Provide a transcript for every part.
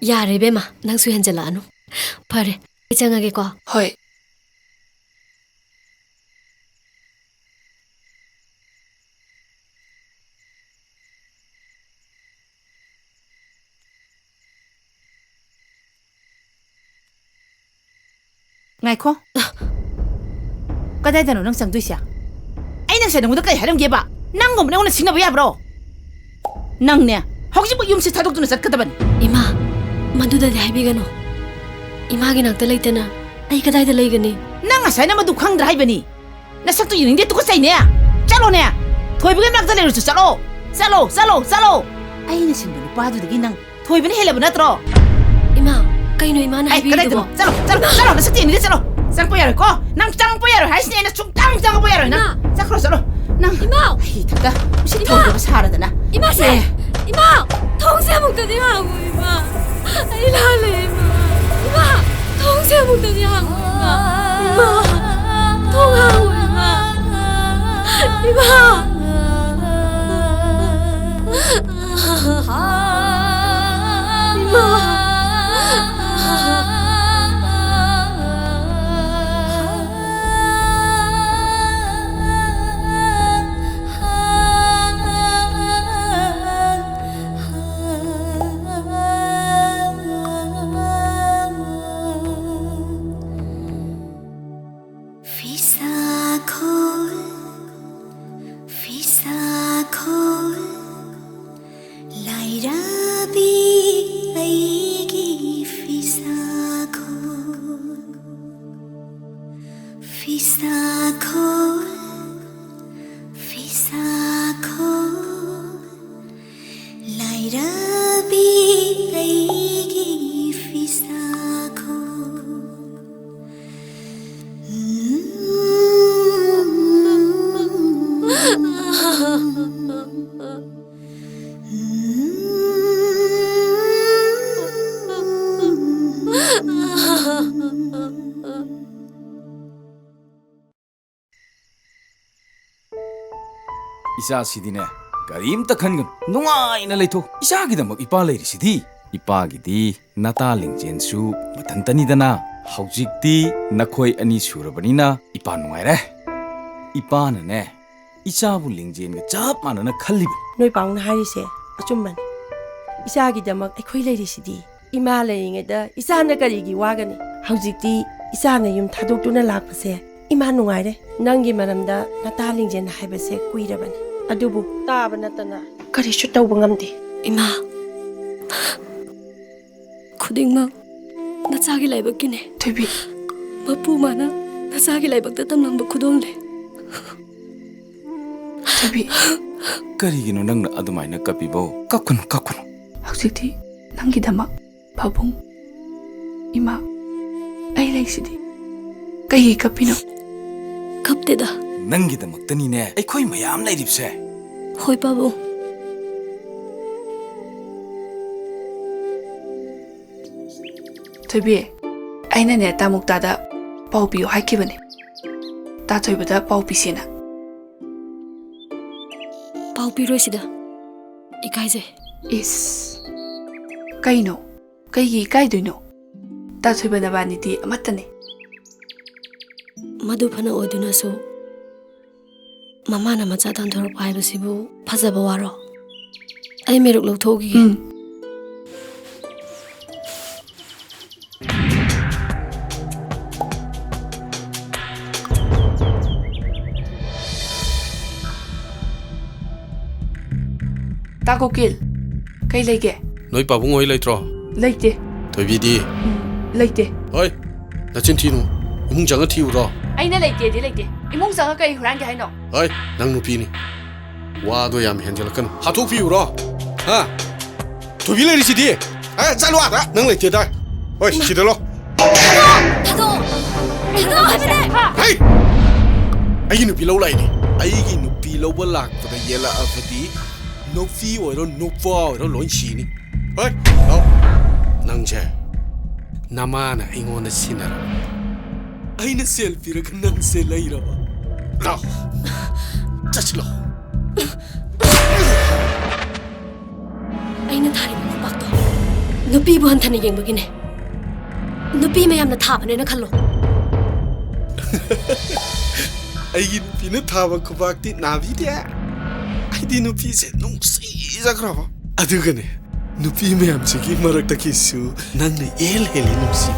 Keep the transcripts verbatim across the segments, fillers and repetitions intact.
ꯌꯥꯔꯦ ꯏꯕꯦꯝꯃ, ꯅꯪꯁꯨ ꯍꯦꯟꯖꯜꯂꯛꯑꯅꯨ꯫ ꯐꯔꯦ, ꯑꯩ ꯆꯪꯉꯒꯦꯀꯣ꯫ ꯍꯣꯏ꯫ ꯉꯥꯏꯈꯣ꯫ ꯀꯗꯥꯏꯗꯅꯣ ꯅꯪ ꯆꯪꯗꯣꯏꯁꯦ? ꯑꯩ ꯉꯁꯥꯏ ꯅꯪꯉꯣꯟꯗ ꯀꯩ ꯍꯥꯏꯔꯝꯒꯦꯕ? ꯅꯪꯒꯨꯝꯕꯅ ꯑꯩꯉꯣꯟꯗ ꯁꯤꯡꯅꯕ ꯌꯥꯕ꯭ꯔꯣ? ꯅꯪꯅꯦ, ꯍꯧꯖꯤꯛꯃꯛ ꯌꯨꯝꯁꯦ ꯊꯥꯗꯣꯛꯇꯨꯅ ꯆꯠꯀꯗꯕꯅꯤ꯫ ꯏꯃꯥ, ꯃꯗꯨꯗꯗꯤ ꯍꯥꯏꯕꯤꯒꯅꯨ꯫ ꯏꯃꯥꯒꯤ ꯅꯥꯛꯇ ꯂꯩꯇꯅ ꯑꯩ ꯀꯗꯥꯏꯗ ꯂꯩꯒꯅꯤ? ꯅꯪ ꯉꯁꯥꯏꯅ ꯃꯗꯨ ꯈꯪꯗ꯭ꯔꯥ ꯍꯥꯏꯕꯅꯤ? ꯅꯁꯛꯇꯨ ꯌꯦꯡꯅꯤꯡꯗꯦ, ꯇꯨꯀꯠꯆꯩꯅꯦ꯫ ꯆꯠꯂꯣꯅꯦ, ꯊꯣꯏꯕꯒꯤ ꯃꯅꯥꯛꯇ ꯂꯩꯔꯨꯁꯤ, ꯆꯠꯂꯣ꯫ ꯆꯠꯂꯣ, ꯆꯠꯂꯣ, ꯆꯠꯂꯣ꯫ ꯑꯩꯅ ꯁꯤꯟꯕ ꯅꯨꯄꯥꯗꯨꯗꯒꯤ ꯅꯪ ꯊꯣꯏꯕꯅ ꯍꯦꯜꯂꯕ ꯅꯠꯇ꯭ꯔꯣ? ꯏꯃꯥ, ꯀꯩꯅꯣ ꯏꯃꯥꯅ ꯑꯩ ꯍꯥꯏꯕꯤꯔꯤꯗꯨꯕꯣ? ꯀꯗꯥꯏꯗꯅꯣ? ꯆꯠꯂꯣ, ꯆꯠꯂꯣ, ꯏꯃꯥ! ꯆꯠꯂꯣ, ꯅꯁꯛꯇꯨ ꯌꯦꯡꯅꯤꯡꯗꯦ, ꯆꯠꯂꯣ꯫ ꯆꯪꯉꯛꯄ ꯌꯥꯔꯣꯏꯀꯣ? ꯅꯪ ꯆꯪꯉꯛꯄ ꯌꯥꯔꯣꯏ ꯍꯥꯏꯁꯤꯅꯦ, ꯑꯩꯅ ꯁꯨꯡꯆꯪ ꯆꯪꯉꯛꯄ ꯌꯥꯔꯣꯏ ꯅꯪ꯫ ꯏꯃꯥ! ꯆꯠꯈ꯭ꯔꯣ, ꯆꯠꯂꯣ꯫ ꯅꯪ ꯏꯃꯥ! ꯑꯩ ꯏꯊꯟꯇ ꯃꯁꯤ ꯏꯃꯥ! ꯊꯣꯏꯗꯕ ꯁꯥꯔꯗꯅ꯫ ꯏꯃꯥꯁꯦ! ꯑꯦ꯫ ꯏꯃꯥ! ꯊꯣꯡꯁꯦ ꯑꯃꯨꯛꯇꯗꯤ ꯍꯥꯡꯉꯨ, ꯏꯃꯥ꯫ ꯑꯩ ꯂꯥꯜꯂꯦ, ꯏꯃꯥ꯫ ꯏꯃꯥ! ꯊꯣꯡꯁꯦ ꯑꯃꯨꯛꯇꯗꯤ ꯍꯥꯡꯉꯨ, ꯏꯃꯥ꯫ ꯏꯃꯥ! ꯊꯣꯡ ꯍꯥꯡꯉꯨ, ꯏꯃꯥ꯫ ꯏꯃꯥ! ꯏꯃꯥ! ꯐꯤꯁꯥꯈꯣꯜ, ꯐꯤꯁꯥꯈꯣꯜ, ꯂꯥꯏꯔꯕꯤ ꯑꯩꯒꯤ ꯐꯤꯁꯥꯈꯣꯜ, ꯐꯤꯁꯥꯈꯣꯜ, ꯐꯤꯁꯥꯈꯣꯜ, ꯂꯥꯏꯔꯕꯤ ꯑꯩꯒꯤ ꯐꯤꯁꯥꯈꯣꯜ꯫ ꯏꯆꯥꯁꯤꯗꯤꯅꯦ, ꯀꯔꯤꯝꯇ ꯈꯟꯒꯅꯨ, ꯅꯨꯡꯉꯥꯏꯅ ꯂꯩꯊꯣꯛ꯫ ꯏꯆꯥꯒꯤꯗꯃꯛ ꯏꯄꯥ ꯂꯩꯔꯤꯁꯤꯗꯤ꯫ ꯏꯄꯥꯒꯤꯗꯤ ꯅꯇꯥ ꯂꯤꯡꯖꯦꯟꯁꯨ ꯃꯊꯟꯇꯅꯤꯗꯅ꯫ ꯍꯧꯖꯤꯛꯇꯤ ꯅꯈꯣꯏ ꯑꯅꯤ ꯁꯨꯔꯕꯅꯤꯅ ꯏꯄꯥ ꯅꯨꯡꯉꯥꯏꯔꯦ꯫ ꯏꯄꯥꯅꯅꯦ, ꯏꯆꯥꯕꯨ ꯂꯤꯡꯖꯦꯟꯒ ꯆꯞ ꯃꯥꯟꯅꯅ ꯈꯜꯂꯤꯕꯅꯤ꯫ ꯅꯣꯏ ꯄꯥꯎꯅ ꯍꯥꯏꯔꯤꯁꯦ ꯑꯆꯨꯝꯕꯅꯤ꯫ ꯏꯆꯥꯒꯤꯗꯃꯛ ꯑꯩꯈꯣꯏ ꯂꯩꯔꯤꯁꯤꯗꯤ꯫ ꯏꯃꯥ ꯂꯩꯔꯤꯉꯩꯗ ꯏꯆꯥꯅ ꯀꯔꯤꯒꯤ ꯋꯥꯒꯅꯤ? ꯍꯧꯖꯤꯛꯇꯤ ꯏꯆꯥꯅ ꯌꯨꯝ ꯊꯥꯗꯣꯛꯇꯨꯅ ꯂꯥꯛꯄꯁꯦ ꯏꯃꯥ ꯅꯨꯡꯉꯥꯏꯔꯦ꯫ ꯅꯪꯒꯤ ꯃꯔꯝꯗ ꯅꯇꯥ ꯂꯤꯡꯖꯦꯟ ꯍꯥꯏꯕꯁꯦ ꯀꯨꯏꯔꯕꯅꯤ, ꯑꯗꯨꯕꯨ ꯇꯥꯕ ꯅꯠꯇꯅ ꯀꯔꯤꯁꯨ ꯇꯧꯕ ꯉꯝꯗꯦ꯫ ꯏꯃꯥ, ꯈꯨꯗꯤꯡꯃꯛ ꯅꯆꯥꯒꯤ ꯂꯥꯏꯕꯛꯀꯤꯅꯦ꯫ ꯊꯣꯏꯕꯤ꯫ ꯃꯄꯨ ꯃꯥꯅ ꯅꯆꯥꯒꯤ ꯂꯥꯏꯕꯛꯇ ꯇꯝꯂꯝꯕ ꯈꯨꯗꯣꯜꯅꯦ꯫ ꯊꯣꯏꯕꯤ꯫ ꯀꯔꯤꯒꯤꯅꯣ ꯅꯪꯅ ꯑꯗꯨꯃꯥꯏꯅ ꯀꯞꯄꯤꯕꯣ? ꯀꯞꯀꯅꯨ, ꯀꯞꯀꯅꯨ꯫ ꯍꯧꯖꯤꯛꯇꯤ ꯅꯪꯒꯤꯗꯃꯛ ꯄꯥꯕꯨꯡ, ꯏꯃꯥ, ꯑꯩ ꯂꯩꯁꯤꯗꯤ꯫ ꯀꯩꯒꯤ ꯀꯞꯄꯤꯅꯣ? ꯀꯞꯇꯦꯗ꯫ ꯅꯪꯒꯤꯗꯃꯛꯇꯅꯤꯅꯦ ꯑꯩꯈꯣꯏ ꯃꯌꯥꯝ ꯂꯩꯔꯤꯕꯁꯦ꯫ ꯍꯣꯏ, ꯄꯥꯕꯨꯡ꯫ ꯊꯣꯏꯕꯤ, ꯑꯩꯅꯅꯦ ꯇꯥ ꯃꯨꯛꯇꯥꯗ ꯄꯥꯎ ꯄꯤꯌꯨ ꯍꯥꯏꯈꯤꯕꯅꯦ꯫ ꯇꯥ ꯊꯣꯏꯕꯗ ꯄꯥꯎ ꯄꯤꯁꯦꯅ꯫ ꯄꯥꯎ ꯄꯤꯔꯣꯏꯁꯤꯗ꯫ ꯏꯀꯥꯏꯖꯩ꯫ ꯏꯁ꯫ ꯀꯩꯅꯣ? ꯀꯩꯒꯤ ꯏꯀꯥꯏꯗꯣꯏꯅꯣ? ꯇꯥ ꯊꯣꯏꯕ ꯅꯕꯥꯅꯤꯗꯤ ꯑꯃꯠꯇꯅꯦ꯫ ꯃꯗꯨ ꯐꯅ ꯑꯣꯏꯗꯨꯅꯁꯨ ꯃꯃꯥꯅ ꯃꯆꯥ ꯇꯥꯟꯊꯣꯔꯛꯄ ꯍꯥꯏꯕꯁꯤꯕꯨ ꯐꯖꯕ ꯋꯥꯔꯣ? ꯑꯩ ꯃꯦꯔꯨꯛ ꯂꯧꯊꯣꯛꯎꯈꯤꯒꯦ꯫ ꯎꯝ꯫ ꯇꯥ ꯀꯣꯀꯤꯜ, ꯀꯩ ꯂꯩꯒꯦ? ꯅꯣꯏ ꯄꯥꯕꯨꯡ ꯍꯣꯏ ꯂꯩꯇ꯭ꯔꯣ? ꯂꯩꯇꯦ꯫ ꯊꯣꯏꯕꯤꯗꯤ? ꯎꯝ, ꯂꯩꯇꯦ꯫ ꯍꯣꯏ, ꯅꯆꯤꯟ ꯊꯤꯅꯨ꯫ ꯏꯃꯨꯡ ꯆꯪꯉ ꯊꯤꯌꯨꯔꯣ? ꯑꯩꯅ ꯂꯩꯇꯦꯗꯤ ꯂꯩꯇꯦ꯫ ꯏꯃꯨꯡ ꯆꯪꯉ ꯀꯩ ꯍꯨꯔꯥꯟꯒꯦ ꯍꯥꯏꯅꯣ? ꯍꯣꯏ, ꯅꯪ ꯅꯨꯄꯤꯅꯤ꯫ ꯋꯥꯗꯣ ꯌꯥꯝ ꯍꯦꯟꯖꯜꯂꯛꯀꯅꯨ꯫ ꯍꯥꯠꯇꯣꯛꯄꯤꯌꯨꯔꯣ? ꯍꯥ? ꯊꯣꯏꯕꯤ ꯂꯩꯔꯤꯁꯤꯗꯤ? ꯑꯦ, ꯆꯠꯂꯣ ꯑꯥꯗ꯫ ꯅꯪ ꯂꯩꯇꯦꯗꯥꯏ? ꯍꯣꯏ, ꯁꯤꯗ ꯂꯣ꯫ ꯊꯥꯗꯣꯛꯑꯣ! ꯊꯥꯗꯣꯛꯑꯣ ꯍꯥꯏꯕꯅꯦ! ꯍꯩ! ꯑꯩꯒꯤ ꯅꯨꯄꯤ ꯂꯧ ꯂꯥꯛꯏꯅꯦ꯫ ꯑꯩꯒꯤ ꯅꯨꯄꯤ ꯂꯧꯕ ꯂꯥꯛꯄꯗ ꯌꯦꯜꯂꯛꯑꯕꯗꯤ ꯅꯨꯄꯤ ꯑꯣꯏꯔꯣ ꯅꯨꯄꯥ ꯑꯣꯏꯔꯣ ꯂꯣꯏ ꯁꯤꯅꯤ꯫ ꯍꯣꯏ, ꯂꯥꯎ꯫ ꯅꯪꯁꯦ ꯅꯃꯥꯅ ꯑꯩꯉꯣꯟꯗ ꯁꯤꯟꯅꯔꯕ꯫ ꯑꯩꯅ ꯁꯦꯜ ꯄꯤꯔꯒ ꯅꯪꯁꯦ ꯂꯩꯔꯕ꯫ ꯂꯥꯎ꯫ ꯆꯠꯁꯤ ꯂꯥꯎ꯫ ꯑꯩꯅ ꯊꯥꯔꯤꯕ ꯈꯨꯄꯥꯛꯇꯣ ꯅꯨꯄꯤꯕꯨ ꯍꯟꯊꯅ ꯌꯦꯡꯕꯒꯤꯅꯦ꯫ ꯅꯨꯄꯤ ꯃꯌꯥꯝꯅ ꯊꯥꯕꯅꯦꯅ ꯈꯜꯂꯣ꯫ ꯑꯩꯒꯤ ꯅꯨꯄꯤꯅ ꯊꯥꯕ ꯈꯨꯕꯥꯛꯇꯤ ꯅꯥꯕꯤꯗꯦ꯫ ꯑꯩꯗꯤ ꯅꯨꯄꯤꯁꯦ ꯅꯨꯡꯁꯤꯖꯈ꯭ꯔꯕ꯫ ꯑꯗꯨꯒꯅꯦ, ꯅꯨꯄꯤ ꯃꯌꯥꯝꯁꯤꯒꯤ ꯃꯔꯛꯇꯒꯤꯁꯨ ꯅꯪꯅ ꯏꯍꯦꯜ ꯍꯦꯜꯂꯤ ꯅꯨꯡꯁꯤ꯫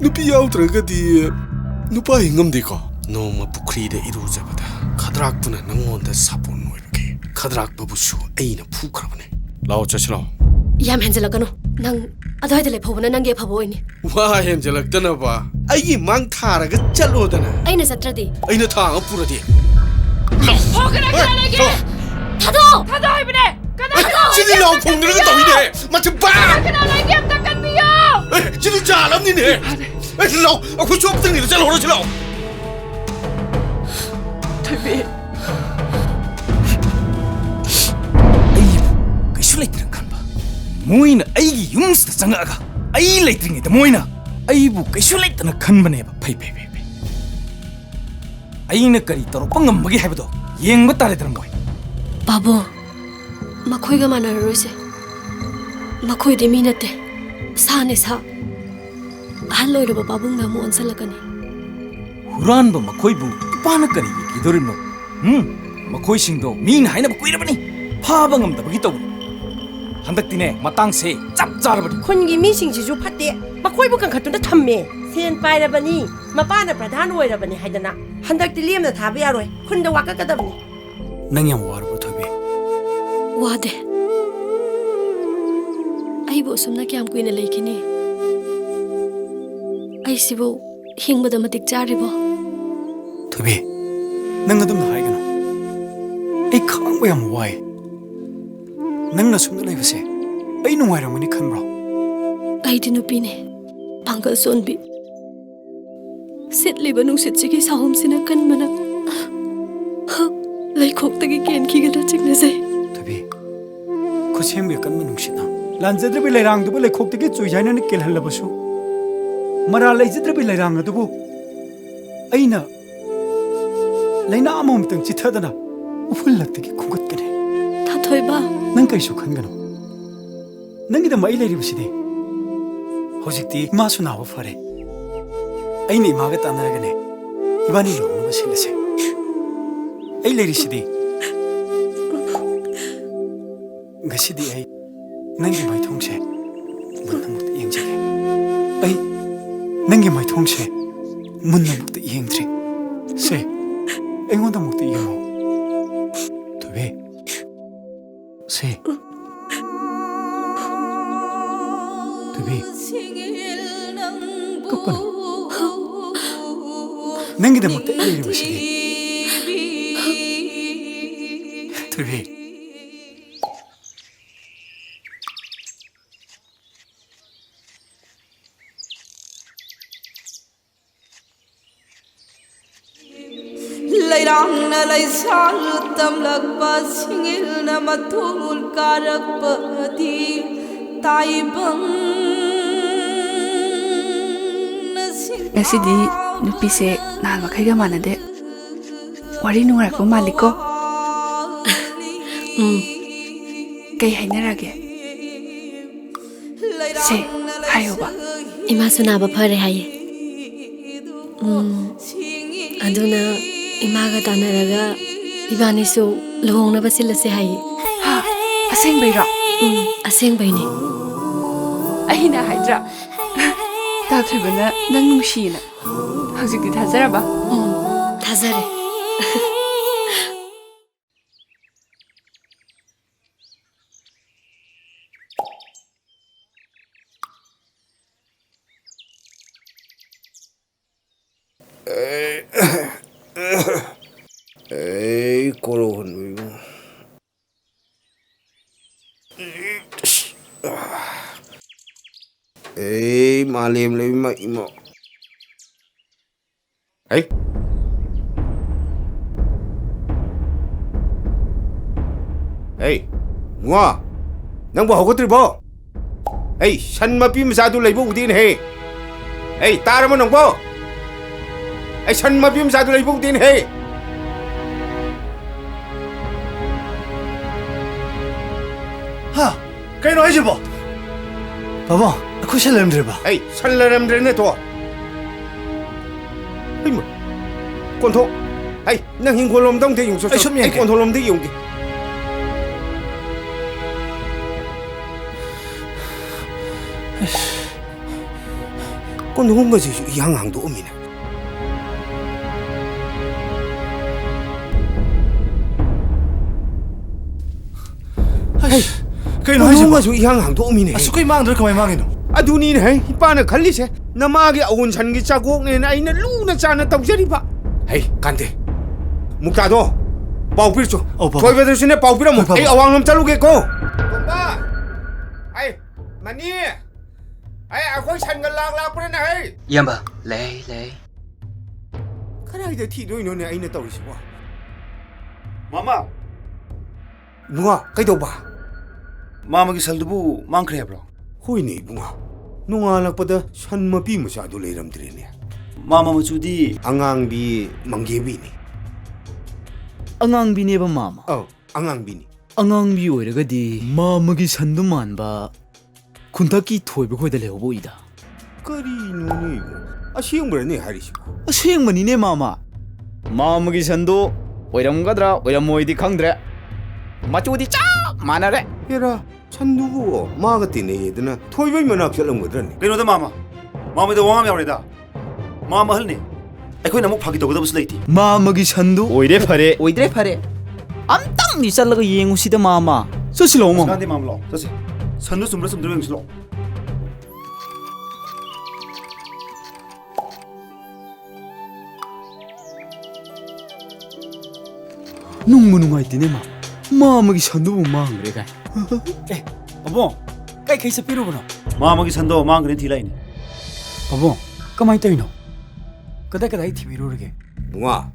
ꯅꯨꯄꯤ ꯌꯥꯎꯗ꯭ꯔꯒꯗꯤ ꯅꯨꯄꯥ ꯍꯤꯡꯉꯝꯗꯦꯀꯣ꯫ ꯅꯣꯡꯃ ꯄꯨꯈ꯭ꯔꯤꯗ ꯏꯔꯨꯖꯕꯗ ꯈꯗ꯭ꯔꯥꯛꯇꯨꯅ ꯅꯪꯉꯣꯟꯗ ꯁꯥꯄꯣꯟ ꯑꯣꯏꯕꯒꯤ ꯈꯗ꯭ꯔꯥꯛꯄꯕꯨꯁꯨ ꯑꯩꯅ ꯐꯨꯈ꯭ꯔꯕꯅꯦ꯫ ꯂꯥꯛꯑꯣ, ꯆꯠꯁꯤ ꯂꯥꯛꯑꯣ꯫ ꯌꯥꯝ ꯍꯦꯟꯖꯜꯂꯛꯀꯅꯨ꯫ ꯅꯪ ꯑꯗꯨꯋꯥꯏꯗ ꯂꯦꯞꯍꯧꯕꯅ ꯅꯪꯒꯤ ꯑꯐꯕ ꯑꯣꯏꯅꯤ꯫ ꯋꯥ ꯍꯦꯟꯖꯜꯂꯛꯇꯅꯕ ꯑꯩꯒꯤ ꯃꯥꯡ ꯊꯥꯔꯒ ꯆꯠꯂꯣꯗꯅ꯫ ꯑꯩꯅ ꯆꯠꯇ꯭ꯔꯗꯤ? ꯑꯩꯅ ꯊꯥꯡ ꯑꯃ ꯄꯨꯔꯗꯤ? ꯂꯥꯛꯑꯣ꯫ ꯑꯣ, ꯀꯅꯥ, ꯀꯅꯥ ꯂꯩꯒꯦ? ꯂꯥꯛꯑꯣ꯫ ꯊꯥꯗꯣꯛꯑꯣ! ꯊꯥꯗꯣꯛꯑꯣ ꯍꯥꯏꯕꯅꯦ! ꯀꯅꯥ, ꯑꯦ, ꯀꯅꯥ ꯁꯤꯗꯤ ꯂꯥꯎ ꯈꯣꯡꯗꯅꯒ ꯇꯧꯏꯅꯦ! ꯃꯊꯤꯕꯥ! ꯀꯅꯥ, ꯀꯅꯥ ꯂꯩꯒꯦ? ꯑꯝꯇ ꯀꯟꯕꯤꯌꯣ! ꯑꯦ, ꯁꯤꯗꯤ ꯖꯥꯜ ꯑꯃꯅꯤꯅꯦ! ꯑꯦ, ꯂꯥꯎ, ꯑꯩꯈꯣꯏꯁꯨ ꯑꯝꯇꯪ ꯆꯠꯍꯧꯔꯁꯤ ꯂꯥꯎ꯫ ꯊꯣꯏꯕꯤ꯫ ꯑꯩꯕꯨ ꯀꯩꯁꯨ ꯂꯩꯇ꯭ꯔꯦ ꯈꯟꯕ꯫ ꯃꯣꯏꯅ ꯑꯩꯒꯤ ꯌꯨꯝꯁꯤꯗ ꯆꯪꯉꯛꯑꯒ ꯑꯩ ꯂꯩꯇ꯭ꯔꯤꯉꯩꯗ ꯃꯣꯏꯅ ꯑꯩꯕꯨ ꯀꯩꯁꯨ ꯂꯩꯇꯅ ꯈꯟꯕꯅꯦꯕ꯫ ꯐꯩ, ꯐꯩ, ꯐꯩ, ꯐꯩ꯫ ꯑꯩꯅ ꯀꯔꯤ ꯇꯧꯔꯛꯄ ꯉꯝꯕꯒꯦ ꯍꯥꯏꯕꯗꯣ ꯌꯦꯡꯕ ꯇꯥꯔꯦꯗꯅ ꯃꯣꯏ꯫ ꯄꯥꯕꯨꯡ, ꯃꯈꯣꯏꯒ ꯃꯥꯟꯅꯔꯔꯣꯏꯁꯦ꯫ ꯃꯈꯣꯏꯗꯤ ꯃꯤ ꯅꯠꯇꯦ, ꯁꯥꯅꯦ, ꯁꯥ꯫ ꯑꯍꯜ ꯑꯣꯏꯔꯕ ꯄꯥꯕꯨꯡꯅ ꯑꯃꯨꯛ ꯑꯣꯟꯁꯤꯜꯂꯛꯀꯅꯤ꯫ ꯍꯨꯔꯥꯟꯕ ꯃꯈꯣꯏꯕꯨ ꯏꯄꯥꯅ ꯀꯔꯤꯒꯤ ꯀꯤꯗꯣꯔꯤꯕꯅꯣ? ꯎꯝ, ꯃꯈꯣꯏꯁꯤꯡꯗꯣ ꯃꯤꯅ ꯍꯥꯏꯅꯕ ꯀꯨꯏꯔꯕꯅꯤ, ꯐꯥꯕ ꯉꯝꯗꯕꯒꯤ ꯇꯧꯕꯅꯤ꯫ ꯍꯟꯗꯛꯇꯤꯅꯦ, ꯃꯇꯥꯡꯁꯦ ꯆꯞ ꯆꯥꯔꯕꯅꯤ꯫ ꯈꯨꯟꯒꯤ ꯃꯤꯁꯤꯡꯁꯤꯁꯨ ꯐꯠꯇꯦ, ꯃꯈꯣꯏꯕꯨ ꯀꯟꯈꯠꯇꯨꯅ ꯊꯝꯃꯦ꯫ ꯁꯦꯟ ꯄꯥꯏꯔꯕꯅꯤ, ꯃꯄꯥꯅ ꯄ꯭ꯔꯙꯥꯟ ꯑꯣꯏꯔꯕꯅꯤ ꯍꯥꯏꯗꯅ ꯍꯟꯗꯛꯇꯤ ꯂꯦꯝꯅ ꯊꯥꯕ ꯌꯥꯔꯣꯏ, ꯈꯨꯟꯗ ꯋꯥꯀꯠꯀꯗꯕꯅꯤ꯫ ꯅꯪ ꯌꯥꯝ ꯋꯥꯔꯕꯣ, ꯊꯣꯏꯕꯤ? ꯋꯥꯗꯦ꯫ ꯑꯩꯕꯨ ꯑꯁꯨꯝꯅ ꯀꯌꯥꯝ ꯀꯨꯏꯅ ꯂꯩꯈꯤꯅꯤ? ꯑꯩꯁꯤꯕꯨ ꯍꯤꯡꯕꯗ ꯃꯇꯤꯛ ꯆꯥꯔꯤꯕꯣ? ꯊꯣꯏꯕꯤ, ꯅꯪ ꯑꯗꯨꯝꯅ ꯍꯥꯏꯒꯅꯨ꯫ ꯑꯩ ꯈꯥꯡꯕ ꯌꯥꯝ ꯋꯥꯏ꯫ ꯅꯪꯅ ꯁꯨꯝꯅ ꯂꯩꯕꯁꯦ ꯑꯩ ꯅꯨꯡꯉꯥꯏꯔꯝꯒꯅꯤ ꯈꯟꯕ꯭ꯔꯣ? ꯑꯩꯗꯤ ꯅꯨꯄꯤꯅꯦ, ꯄꯥꯡꯒꯜ ꯁꯣꯟꯕꯤ꯫ ꯁꯤꯠꯂꯤꯕ ꯅꯨꯡꯁꯤꯠꯁꯤꯒꯤ ꯁꯥꯍꯨꯝꯁꯤꯅ ꯀꯟꯕꯅ ꯂꯩꯈꯣꯛꯇꯒꯤ ꯀꯦꯟꯈꯤꯒꯗ꯭ꯔꯥ ꯆꯤꯡꯅꯖꯩ꯫ ꯊꯣꯏꯕꯤ, ꯈꯨꯠꯁꯦꯝꯒꯤ ꯑꯀꯟꯕ ꯅꯨꯡꯁꯤꯠꯅ ꯂꯥꯟꯖꯗ꯭ꯔꯕꯤ ꯂꯩꯔꯥꯡꯗꯨꯕꯨ ꯂꯩꯈꯣꯛꯇꯒꯤ ꯆꯨꯏ ꯍꯥꯏꯅꯅ ꯀꯦꯜꯍꯜꯂꯕꯁꯨ, ꯃꯔꯥꯜ ꯂꯩꯖꯗ꯭ꯔꯕꯤ ꯂꯩꯔꯥꯡ ꯑꯗꯨꯕꯨ ꯑꯩꯅ ꯂꯩꯅꯥ ꯑꯃꯃꯝꯇꯪ ꯆꯤꯊꯗꯅ ꯎꯐꯨꯜꯂꯛꯇꯒꯤ ꯈꯣꯝꯒꯠꯀꯅꯤ꯫ ꯊꯥꯊꯣꯏꯕ꯫ ꯅꯪ ꯀꯩꯁꯨ ꯈꯟꯒꯅꯨ꯫ ꯅꯪꯒꯤꯗꯃꯛ ꯑꯩ ꯂꯩꯔꯤꯕꯁꯤꯗꯤ꯫ ꯍꯧꯖꯤꯛꯇꯤ ꯏꯃꯥꯁꯨ ꯅꯥꯕ ꯐꯔꯦ꯫ ꯑꯩꯅ ꯏꯃꯥꯒ ꯇꯥꯟꯅꯔꯒꯅꯦ, ꯏꯕꯥꯅꯤ ꯂꯨꯍꯣꯡꯅꯕ ꯁꯤꯜꯂꯁꯦ꯫ ꯑꯩ ꯂꯩꯔꯤꯁꯤꯗꯤ꯫ ꯉꯁꯤꯗꯤ ꯑꯩ ꯅꯪꯒꯤ ꯃꯥꯏꯊꯣꯡꯁꯦ ꯃꯨꯟꯅ ꯑꯃꯨꯛꯇ ꯌꯦꯡꯖꯒꯦ꯫ ꯑꯩ ꯅꯪꯒꯤ ꯃꯥꯏꯊꯣꯡꯁꯦ ꯃꯨꯟꯅ ꯑꯃꯨꯛꯇ ꯌꯦꯡꯗ꯭ꯔꯤ꯫ ꯁꯦ, ꯑꯩꯉꯣꯟꯗ ꯑꯃꯨꯛꯇ ꯌꯦꯡꯉꯣ꯫ ꯊꯣꯏꯕꯤ꯫ ꯁꯦ꯫ ꯊꯣꯏꯕꯤ꯫ ꯀꯞꯀꯅꯨ꯫ ꯅꯪꯒꯤꯗꯃꯛꯇ ꯑꯩ ꯂꯩꯔꯤꯕꯁꯤꯗꯤ꯫ ꯊꯣꯏꯕꯤ꯫ ꯂꯩꯔꯥꯡꯅ ꯂꯩꯁꯥꯜ ꯇꯝꯂꯛꯄ, ꯁꯤꯡꯏꯜꯅ ꯃꯇꯣꯜ ꯀꯥꯔꯛꯄꯗꯤ ꯇꯥꯏꯕꯪꯅ ꯁꯤꯡ- ꯉꯁꯤꯗꯤ ꯅꯨꯄꯤꯁꯦ ꯅꯍꯥꯟ ꯃꯈꯩꯒ ꯃꯥꯟꯅꯗꯦ꯫ ꯋꯥꯔꯤ ꯅꯨꯡꯉꯥꯏꯔꯛꯄ ꯃꯥꯜꯂꯤꯀꯣ? ꯎꯝ꯫ ꯀꯩ ꯍꯥꯏꯅꯔꯒꯦ? ꯁꯦ, ꯍꯥꯏꯌꯣꯕ꯫ ꯏꯃꯥꯁꯨ ꯅꯥꯕ ꯐꯔꯦ ꯍꯥꯏꯌꯦ꯫ ꯎꯝ, ꯑꯗꯨꯅ ꯏꯃꯥꯒ ꯇꯥꯟꯅꯔꯒ ꯏꯕꯥꯅꯤꯁꯨ ꯂꯨꯍꯣꯡꯅꯕ ꯁꯤꯜꯂꯁꯦ ꯍꯥꯏꯌꯦ꯫ ꯍꯥ? ꯑꯁꯦꯡꯕꯩꯔꯣ? ꯎꯝ, ꯑꯁꯦꯡꯕꯩꯅꯦ꯫ ꯑꯩꯅ ꯍꯥꯏꯗ꯭ꯔꯥ? ꯇꯥ ꯊꯣꯏꯕꯅ ꯅꯪ ꯅꯨꯡꯁꯤꯌꯦꯅ꯫ ꯍꯧꯖꯤꯛꯇꯤ ꯊꯥꯖꯔꯕ? ꯎꯝ, ꯊꯥꯖꯔꯦ꯫ ꯑꯩ ꯀꯣꯔꯧ ꯍꯟꯕ ꯏꯕꯨꯡ꯫ ꯑꯩ ꯃꯥꯂꯦꯝ ꯂꯩꯃ ꯏꯃꯥ꯫ ꯍꯩ꯫ ꯍꯩ, ꯏꯕꯨꯡꯉꯣ, ꯅꯪꯕꯨ ꯍꯧꯒꯠꯇ꯭ꯔꯤꯕꯣ? ꯑꯩ ꯁꯟ ꯃꯄꯤ ꯃꯆꯥꯗꯨ ꯂꯩꯕ ꯎꯗꯦꯅꯦꯍꯦ꯫ ꯑꯩ ꯇꯥꯔꯕꯣ ꯅꯪꯕꯣ? ꯑꯩ ꯁꯟ ꯃꯄꯤ ꯃꯆꯥꯗꯨ ꯂꯩꯕ ꯎꯗꯦꯅꯦꯍꯦ꯫ ꯍꯥ? ꯀꯩꯅꯣ ꯍꯥꯏꯁꯤꯕꯣ? ꯄꯥꯕꯨꯡ, ꯑꯩꯈꯣꯏ ꯁꯟ ꯂꯩꯔꯝꯗ꯭ꯔꯦꯕ꯫ ꯑꯩ ꯁꯟ ꯂꯩꯔꯝꯗ꯭ꯔꯦꯅꯦ ꯇꯣ꯫ ꯍꯩꯃ, ꯀꯣꯟꯊꯣꯛ꯫ ꯑꯩ ꯅꯪ ꯍꯤꯡꯒꯣꯜ ꯂꯣꯝꯗ ꯑꯃꯨꯛꯇ ꯌꯦꯡꯉꯨ ꯆꯠ-, ꯑꯩ ꯁꯨꯝ ꯑꯩ ꯌꯦꯡꯒꯦ꯫ ꯀꯣꯟꯊꯣꯛ ꯂꯣꯝꯗ ꯌꯦꯡꯉꯨꯒꯦ꯫ ꯀꯣꯟꯊꯣꯡꯒꯁꯤꯁꯨ ꯏꯍꯥꯡ ꯍꯥꯡꯗꯣꯛꯑꯝꯃꯤꯅꯦ꯫ ꯑꯩ, ꯀꯩꯅꯣ ꯍꯥꯏꯁꯤꯕꯣ? ꯀꯣꯟꯊꯣꯡꯒꯁꯨ ꯏꯍꯥꯡ ꯍꯥꯡꯗꯣꯛꯑꯝꯃꯤꯅꯦ꯫ ꯑꯁꯨꯛ ꯀꯩ ꯃꯥꯡꯗ꯭ꯔ ꯀꯃꯥꯏ ꯃꯥꯡꯉꯤꯅꯣ? ꯑꯗꯨꯅꯤꯅꯦ ꯍꯦ, ꯏꯄꯥꯅ ꯈꯜꯂꯤꯁꯦ꯫ ꯅꯃꯥꯒꯤ ꯑꯋꯨꯟ ꯁꯟꯒꯤ ꯆꯥꯒꯣꯛꯅꯦꯅ ꯑꯩꯅ ꯂꯨꯅ ꯆꯥꯅ ꯇꯧꯖꯔꯤꯕ꯫ ꯍꯩ, ꯀꯥꯟꯗꯦ꯫ ꯃꯨꯛꯇꯥꯗꯣ, ꯄꯥꯎ ꯄꯤꯔꯨꯆꯣ꯫ ꯑꯧ, ꯄꯥꯕꯨꯡ꯫ ꯊꯣꯏꯕꯗꯁꯨꯅꯦ ꯄꯥꯎ ꯄꯤꯔꯝꯃꯨ꯫ ꯍꯣꯏ, ꯄꯥꯕꯨꯡ꯫ ꯑꯩ ꯑꯋꯥꯡꯂꯣꯝ ꯆꯠꯂꯨꯒꯦꯀꯣ꯫ ꯇꯣꯝꯕ! ꯑꯩ, ꯃꯅꯤ! ꯑꯩ, ꯑꯩꯈꯣꯏ ꯁꯟꯒ ꯂꯥꯛ ꯂꯥꯛꯄ꯭ꯔꯅꯦ ꯍꯩ? ꯏꯌꯥꯝꯕ, ꯂꯩ, ꯂꯩ꯫ ꯀꯗꯥꯏꯗ ꯊꯤꯗꯣꯏꯅꯣꯅꯦ ꯑꯩꯅ ꯇꯧꯔꯤꯁꯤꯕꯣ? ꯃꯥꯃ! ꯏꯕꯨꯡꯉꯣ, ꯀꯩꯗꯧꯕ? ꯃꯥꯃꯒꯤ ꯁꯟꯗꯨꯕꯨ ꯃꯥꯡꯈ꯭ꯔꯦ ꯍꯥꯏꯕ꯭ꯔꯣ? ꯍꯣꯏꯅꯦ ꯏꯕꯨꯡꯉꯣ, ꯅꯣꯡꯉꯥꯜꯂꯛꯄꯗ ꯁꯟ ꯃꯄꯤ ꯃꯆꯥꯗꯨ ꯂꯩꯔꯝꯗ꯭ꯔꯦꯅꯦ꯫ ꯃꯥꯃ ꯃꯆꯨꯗꯤ? ꯑꯉꯥꯡꯕꯤ ꯃꯪꯒꯦꯕꯤꯅꯤ꯫ ꯑꯉꯥꯡꯕꯤꯅꯦꯕ ꯃꯥꯃ? ꯑꯧ, ꯑꯉꯥꯡꯕꯤꯅꯤ꯫ ꯑꯉꯥꯡꯕꯤ ꯑꯣꯏꯔꯒꯗꯤ ꯃꯥꯃꯒꯤ ꯁꯟꯗꯨ ꯃꯥꯟꯕ ꯈꯨꯟꯊꯛꯀꯤ ꯊꯣꯏꯕ ꯈꯣꯏꯗ ꯂꯩꯍꯧꯕ ꯎꯏꯗ꯫ ꯀꯔꯤꯅꯣꯅꯦ ꯏꯕꯨꯡꯉꯣ? ꯑꯁꯦꯡꯕꯔꯅꯦ ꯍꯥꯏꯔꯤꯁꯤꯕꯣ? ꯑꯁꯦꯡꯕꯅꯤꯅꯦ ꯃꯥꯃ꯫ ꯃꯥꯃꯒꯤ ꯁꯟꯗꯣ ꯑꯣꯏꯔꯝꯒꯗ꯭ꯔꯥ ꯑꯣꯏꯔꯝꯃꯣꯏꯗꯤ ꯈꯪꯗ꯭ꯔꯦ, ꯃꯆꯨꯗꯤ ꯆꯞ ꯃꯥꯟꯅꯔꯦ꯫ ꯍꯦꯔꯥ, ꯁꯟꯗꯨꯕꯨ ꯃꯥꯒ ꯇꯤꯟꯅꯩꯌꯦꯗꯅ ꯊꯣꯏꯕꯩ ꯃꯅꯥꯛ ꯆꯠꯂꯝꯒꯗ꯭ꯔꯅꯦ? ꯀꯩꯅꯣꯗ ꯃꯥꯃ, ꯃꯥꯃꯗ ꯋꯥ ꯑꯃ ꯌꯥꯎꯔꯦꯗ꯫ ꯃꯥꯃ ꯑꯍꯜꯅꯤ, ꯑꯩꯈꯣꯏꯅ ꯑꯃꯨꯛ ꯐꯥꯒꯤ ꯇꯧꯒꯗꯕꯁꯨ ꯂꯩꯇꯦ꯫ ꯃꯥꯃꯒꯤ ꯁꯟꯗꯨ ꯑꯣꯏꯔꯦ ꯐꯔꯦ꯫ ꯑꯣꯏꯗ꯭ꯔꯦ ꯐꯔꯦ꯫ ꯑꯝꯇꯪꯗꯤ ꯆꯠꯂꯒ ꯌꯦꯡꯉꯨꯁꯤꯗ ꯃꯥꯃ꯫ ꯆꯠꯁꯤ ꯂꯥꯛꯑꯣ ꯃꯥꯃ꯫ ꯀꯥꯟꯗꯦ ꯃꯥꯃ, ꯂꯥꯛꯑꯣ, ꯆꯠꯁꯤ꯫ ꯁꯟꯗꯨ ꯆꯨꯝꯕ꯭ꯔꯥ ꯆꯨꯝꯗ꯭ꯔꯥ ꯌꯦꯡꯁꯤ ꯂꯥꯛꯑꯣ꯫ ꯅꯨꯡꯕꯨ ꯅꯨꯡꯉꯥꯏꯇꯦꯅꯦ ꯃꯥ, ꯃꯥꯃꯒꯤ ꯁꯟꯗꯨꯕꯨ ꯃꯥꯡꯈ꯭ꯔꯦ ꯀꯥꯏ꯫ ꯑꯦ, ꯄꯥꯕꯨꯡ, ꯀꯩ ꯀꯩ ꯆꯠꯄꯤꯔꯨꯕꯅꯣ? ꯃꯥꯃꯒꯤ ꯁꯟꯗꯣ ꯃꯥꯡꯈ꯭ꯔꯦꯅ ꯊꯤ ꯂꯥꯛꯏꯅꯦ꯫ ꯄꯥꯕꯨꯡ, ꯀꯃꯥꯏꯅ ꯇꯧꯔꯤꯅꯣ? ꯀꯗꯥꯏ ꯀꯗꯥꯏ ꯊꯤꯕꯤꯔꯨꯔꯒꯦ? ꯕꯨꯡꯉꯣ,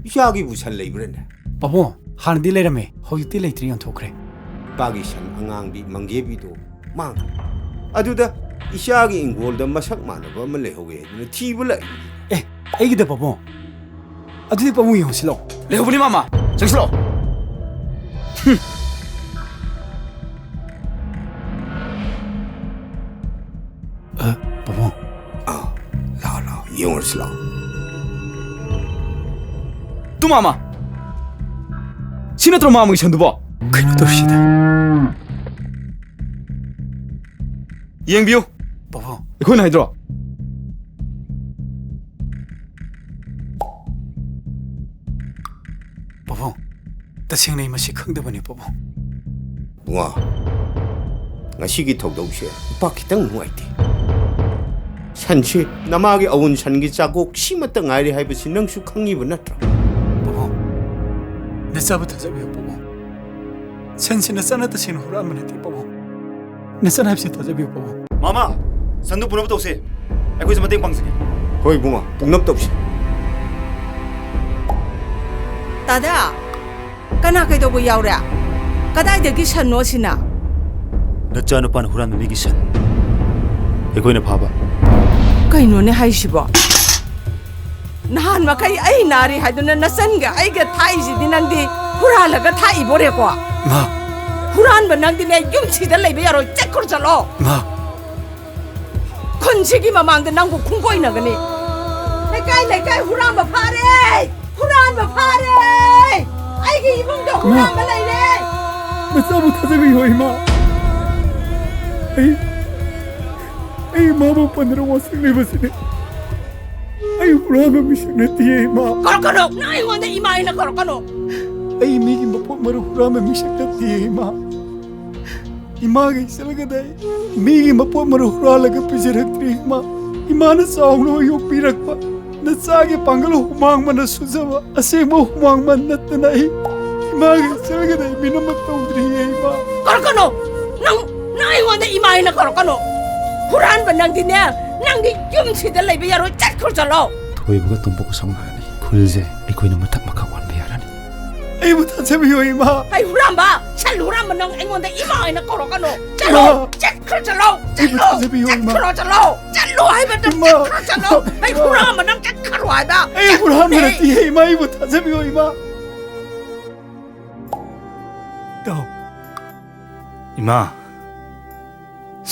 ꯏꯆꯥꯒꯤꯕꯨ ꯁꯟ ꯂꯩꯕ꯭ꯔꯥꯅꯦ? ꯄꯥꯕꯨꯡ, ꯍꯥꯟꯅꯗꯤ ꯂꯩꯔꯝꯃꯦ, ꯍꯧꯖꯤꯛꯇꯤ ꯂꯩꯇ꯭ꯔꯦ, ꯌꯣꯟꯊꯣꯛꯈ꯭ꯔꯦ꯫ ꯏꯄꯥꯒꯤ ꯁꯟ ꯑꯉꯥꯡꯕꯤ ꯃꯪꯒꯦꯕꯤꯗꯣ ꯃꯥꯡꯈ꯭ꯔꯦ꯫ ꯑꯗꯨꯗ ꯏꯆꯥꯒꯤ ꯏꯪꯒꯣꯜꯗ ꯃꯁꯛ ꯃꯥꯟꯅꯕ ꯑꯃ ꯂꯩꯍꯧꯋꯦ ꯍꯥꯏꯗꯨꯅ ꯊꯤꯕ ꯂꯥꯛꯏ꯫ ꯑꯦ, ꯑꯩꯒꯤꯗ ꯄꯥꯕꯨꯡ? ꯑꯗꯨꯗꯤ ꯄꯥꯕꯨꯡ ꯌꯦꯡꯉꯨꯁꯤ ꯂꯥꯛꯑꯣ꯫ ꯂꯩꯍꯧꯕꯅꯤ ꯃꯥꯃ, ꯆꯪꯁꯤ ꯂꯥꯛꯑꯣ꯫ ꯍꯨꯝ꯫ ꯄꯥꯕꯨꯡ꯫ ꯑꯥ, ꯂꯥꯛꯑꯣ, ꯂꯥꯛꯑꯣ, ꯌꯦꯡꯉꯨꯔꯁꯤ ꯂꯥꯛꯑꯣ꯫ ꯇꯨ ꯃꯥꯃ! ꯁꯤ ꯅꯠꯇ꯭ꯔꯣ ꯃꯥꯃꯒꯤ ꯁꯟꯗꯨꯕꯣ? ꯀꯩꯅꯣ ꯇꯧꯔꯤꯁꯤꯗ? ꯌꯦꯡꯕꯤꯌꯨ꯫ ꯄꯥꯕꯨꯡ꯫ ꯑꯩꯈꯣꯏꯅ ꯍꯥꯏꯗ꯭ꯔꯣ? ꯄꯥꯕꯨꯡ, ꯇꯁꯦꯡꯅ ꯑꯩ ꯃꯁꯤ ꯈꯪꯗꯕꯅꯤ, ꯄꯥꯕꯨꯡ꯫ ꯕꯨꯡꯉꯣ, ꯉꯁꯤꯒꯤ ꯊꯧꯗꯣꯛꯁꯦ ꯂꯨꯄꯥ ꯈꯤꯇꯪ ꯅꯨꯡꯉꯥꯏꯇꯦ꯫ ꯁꯟꯁꯤ ꯅꯃꯥꯒꯤ ꯑꯋꯨꯟ ꯁꯟꯒꯤ ꯆꯥꯒꯣꯛ ꯁꯤꯃꯠꯇ ꯉꯥꯏꯔꯦ ꯍꯥꯏꯕꯁꯤ ꯅꯪꯁꯨ ꯈꯪꯉꯤꯕ ꯅꯠꯇ꯭ꯔꯣ? ꯄꯥꯕꯨꯡ, ꯅꯆꯥꯕꯨ ꯊꯥꯖꯕꯤꯌꯨ, ꯄꯥꯕꯨꯡ꯫ ꯁꯟꯁꯤ ꯅꯆꯥꯅ ꯇꯁꯦꯡꯅ ꯍꯨꯔꯥꯟꯕ ꯅꯠꯇꯦ, ꯄꯥꯕꯨꯡ꯫ ꯅꯆꯥꯅ ꯍꯥꯏꯕꯁꯤ ꯊꯥꯖꯕꯤꯌꯨ, ꯄꯥꯕꯨꯡ꯫ ꯃꯥꯃ, ꯁꯟꯗꯨ ꯄꯨꯅꯕ ꯇꯧꯁꯦ꯫ ꯑꯩꯈꯣꯏꯁꯨ ꯃꯇꯦꯡ ꯄꯥꯡꯖꯒꯦ꯫ ꯍꯣꯏ ꯏꯕꯨꯡꯉꯣ, ꯄꯨꯅꯕ ꯇꯧꯁꯤ꯫ ꯇꯥꯗꯥ, ꯀꯅꯥ ꯀꯩꯗꯧꯕ ꯌꯥꯎꯔꯦ? ꯀꯗꯥꯏꯗꯒꯤ ꯁꯟꯅꯣ ꯁꯤꯅ? ꯅꯆꯥꯅꯨꯄꯥꯅ ꯍꯨꯔꯥꯟꯕ ꯃꯤꯒꯤ ꯁꯟ꯫ ꯑꯩꯈꯣꯏꯅ ꯐꯥꯕ꯫ ꯀꯩꯅꯣꯅꯦ ꯍꯥꯏꯁꯤꯕꯣ? ꯅꯍꯥꯟ ꯃꯈꯩ ꯑꯩ ꯅꯥꯔꯤ ꯍꯥꯏꯗꯨꯅ ꯅꯆꯟꯒ ꯑꯩꯒ ꯊꯥꯛꯏꯁꯤꯗꯤ ꯅꯪꯗꯤ ꯍꯨꯔꯥꯜꯂꯒ ꯊꯥꯛꯏꯕꯣꯔꯦꯀꯣ? ꯃꯥ꯫ ꯍꯨꯔꯥꯟꯕ ꯅꯪꯗꯤꯅꯦ ꯌꯨꯝꯁꯤꯗ ꯂꯩꯕ ꯌꯥꯔꯣꯏ, ꯆꯠꯈ꯭ꯔꯣ ꯆꯠꯂꯣ꯫ ꯃꯥ꯫ ꯈꯨꯟꯁꯤꯒꯤ ꯃꯃꯥꯡꯗ ꯅꯪꯕꯨ ꯈꯨꯡꯒꯣꯏꯅꯒꯅꯤ꯫ ꯂꯩꯀꯥꯏ ꯂꯩꯀꯥꯏ ꯍꯨꯔꯥꯟꯕ ꯐꯥꯔꯦ! ꯍꯨꯔꯥꯟꯕ ꯐꯥꯔꯦ! ꯑꯩꯒꯤ ꯏꯃꯨꯡꯗ ꯍꯨꯔꯥꯟꯕ ꯂꯩꯔꯦ! ꯅꯆꯥꯕꯨ ꯊꯥꯖꯕꯤꯌꯣ, ꯏꯃꯥ꯫ ꯑꯩ, ꯑꯩ ꯏꯃꯥꯕꯨ ꯄꯟꯗꯨꯅ ꯋꯥꯁꯛꯂꯤꯕꯁꯤꯅꯤ꯫ ꯑꯩ ꯍꯨꯔꯥꯟꯕ ꯃꯤꯁꯛ ꯅꯠꯇꯤꯌꯦ, ꯏꯃꯥ꯫ ꯀꯧꯔꯛꯀꯅꯨ! ꯅꯪ ꯑꯩꯉꯣꯟꯗ ꯏꯃꯥ ꯍꯥꯏꯅ ꯀꯧꯔꯛꯀꯅꯨ! ꯑꯩ ꯃꯤꯒꯤ ꯃꯄꯣꯠ ꯃꯔꯨ ꯍꯨꯔꯥꯟꯕ ꯃꯤꯁꯛ ꯅꯠꯇꯤꯌꯦ, ꯏꯃꯥ꯫ ꯏꯃꯥꯒꯤ ꯏꯆꯜꯒꯗ ꯑꯩ ꯃꯤꯒꯤ ꯃꯄꯣꯠ ꯃꯔꯨ ꯍꯨꯔꯥꯜꯂꯒ ꯄꯤꯖꯔꯛꯇ꯭ꯔꯤ, ꯏꯃꯥ꯫ ꯏꯃꯥꯅ ꯆꯥꯎꯅ ꯌꯣꯛꯄꯤꯔꯛꯄ ꯅꯆꯥꯒꯤ ꯄꯥꯡꯒꯜ ꯍꯨꯃꯥꯡ ꯃꯟꯅ ꯁꯨꯖꯕ ꯑꯁꯦꯡꯕ ꯍꯨꯃꯥꯡ ꯃꯟ ꯅꯠꯇꯅ ꯑꯩ ꯏꯃꯥꯒꯤ ꯏꯆꯜꯒꯗ ꯑꯩ ꯃꯤꯅꯝꯃꯛ ꯇꯧꯗ꯭ꯔꯤꯌꯦ, ꯏꯃꯥ꯫ ꯀꯧꯔꯛꯀꯅꯨ! ꯅꯪ, ꯅꯪ ꯑꯩꯉꯣꯟꯗ ꯏꯃꯥ ꯍꯥꯏꯅ ꯀꯧꯔꯛꯀꯅꯨ! ꯍꯨꯔꯥꯟꯕ ꯅꯪꯗꯤꯅꯦ, ꯅꯪꯒꯤ ꯌꯨꯝꯁꯤꯗ ꯂꯩꯕ ꯌꯥꯔꯣꯏ, ꯆꯠꯈ꯭ꯔꯣ ꯆꯠꯂꯣ! ꯊꯣꯏꯕꯒ ꯇꯣꯝꯄꯣꯛꯀ ꯁꯝꯅꯔꯅꯤ꯫ ꯈꯨꯜꯁꯦ ꯑꯩꯈꯣꯏꯅ ꯃꯊꯛ ꯃꯈꯥ ꯑꯣꯟꯕ ꯌꯥꯔꯅꯤ꯫ ꯑꯩꯕꯨ ꯊꯥꯖꯕꯤꯌꯨ, ꯏꯃꯥ꯫ ꯑꯩ ꯍꯨꯔꯥꯟꯕ! ꯁꯟ ꯍꯨꯔꯥꯟꯕ ꯅꯪ ꯑꯩꯉꯣꯟꯗ ꯏꯃꯥ ꯍꯥꯏꯅ ꯀꯧꯔꯛꯀꯅꯨ! ꯆꯠꯂꯣ! ꯏꯃꯥ! ꯆꯠꯈ꯭ꯔꯣ ꯆꯠꯂꯣ! ꯑꯩꯕꯨ ꯆꯠꯂꯣ! ꯊꯥꯖꯕꯤꯌꯨ, ꯏꯃꯥ꯫ ꯆꯠꯈ꯭ꯔꯣ ꯆꯠꯂꯣ! ꯆꯠꯂꯣ ꯍꯥꯏꯕ ꯅꯪ ꯏꯃꯥ! ꯆꯠꯈ꯭ꯔꯣ ꯆꯠꯂꯣ! ꯑꯩ ꯍꯨꯔꯥꯟꯕ ꯅꯪ ꯆꯠꯈ꯭ꯔꯣ ꯍꯥꯏꯕ! ꯑꯩ ꯍꯨꯔꯥꯟꯕ ꯆꯠꯈ꯭ꯔꯣ! ꯅꯠꯇꯤꯌꯦ, ꯏꯃꯥ, ꯑꯩꯕꯨ ꯊꯥꯖꯕꯤꯌꯣ, ꯏꯃꯥ꯫ ꯏꯇꯥꯎ꯫ ꯏꯃꯥ,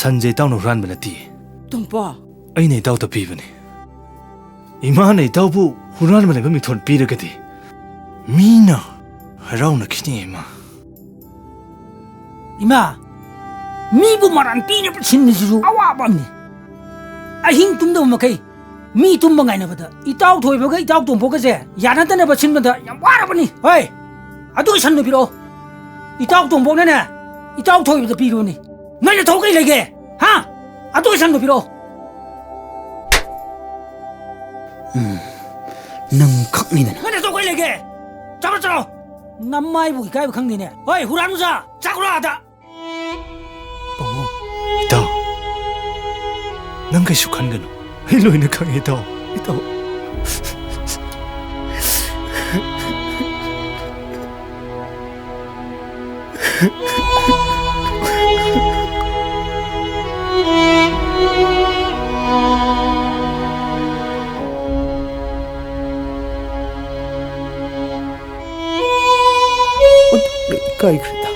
ꯁꯟꯁꯦ ꯏꯇꯥꯎꯅ ꯍꯨꯔꯥꯟꯕ ꯅꯠꯇꯤꯌꯦ꯫ ꯇꯣꯝꯄꯣ, ꯑꯩꯅ ꯏꯇꯥꯎꯗ ꯄꯤꯕꯅꯤ꯫ ꯏꯃꯥꯅ ꯏꯇꯥꯎꯕꯨ ꯍꯨꯔꯥꯟꯕ ꯂꯩꯕ ꯃꯤꯡꯊꯣꯜ ꯄꯤꯔꯒꯗꯤ ꯃꯤꯅ ꯍꯔꯥꯎꯅꯈꯤꯅꯤ, ꯏꯃꯥ꯫ ꯏꯃꯥ, ꯃꯤꯕꯨ ꯃꯔꯥꯟ ꯄꯤꯅꯕ ꯁꯤꯟꯕꯁꯤꯁꯨ ꯑꯋꯥꯕ ꯑꯃꯅꯤ꯫ ꯑꯍꯤꯡ ꯇꯨꯝꯗꯕ ꯃꯈꯩ ꯃꯤ ꯇꯨꯝꯕ ꯉꯥꯏꯅꯕꯗ ꯏꯇꯥꯎ ꯊꯣꯏꯕꯒ ꯏꯇꯥꯎ ꯇꯣꯝꯕꯒꯁꯦ ꯌꯥꯅꯗꯅꯕ ꯁꯤꯟꯕꯗ ꯌꯥꯝ ꯋꯥꯔꯕꯅꯤ꯫ ꯍꯣꯏ, ꯑꯗꯨꯒꯤ ꯁꯟꯗꯣ ꯄꯤꯔꯛꯑꯣ꯫ ꯏꯇꯥꯎ ꯇꯣꯝꯕꯣꯛꯅꯅꯦ, ꯏꯇꯥꯎ ꯊꯣꯏꯕꯗ ꯄꯤꯔꯨꯅꯤ꯫ ꯅꯣꯏꯅ ꯊꯧ ꯀꯩ ꯂꯩꯒꯦ? ꯍꯥ? ꯑꯗꯨꯒꯤ ꯁꯟꯗꯣ ꯄꯤꯔꯛꯑꯣ꯫ ꯎꯝ, ꯅꯪ ꯈꯛꯅꯤꯗꯅ꯫ ꯅꯣꯏꯅ ꯊꯧ ꯀꯩ ꯂꯩꯒꯦ? ꯆꯠꯂꯣ, ꯆꯠꯂꯣ꯫ ꯅꯃꯥꯏꯕꯨ ꯏꯀꯥꯏꯕ ꯈꯪꯗꯦꯅꯦ꯫ ꯍꯣꯏ, ꯍꯨꯔꯥꯟ ꯃꯆꯥ, ꯆꯠꯈ꯭ꯔꯣ ꯑꯥꯗ꯫ ꯄꯥꯕꯨꯡ꯫ ꯏꯇꯥꯎ, ꯅꯪ ꯀꯩꯁꯨ ꯈꯟꯒꯅꯨ꯫ ꯑꯩ ꯂꯣꯏꯅ ꯈꯪꯉꯦ, ꯏꯇꯥꯎ꯫ ꯏꯇꯥꯎ꯫ ꯑꯣꯟꯊꯣꯛꯅ ꯏꯀꯥꯏꯈ꯭ꯔꯦꯗ꯫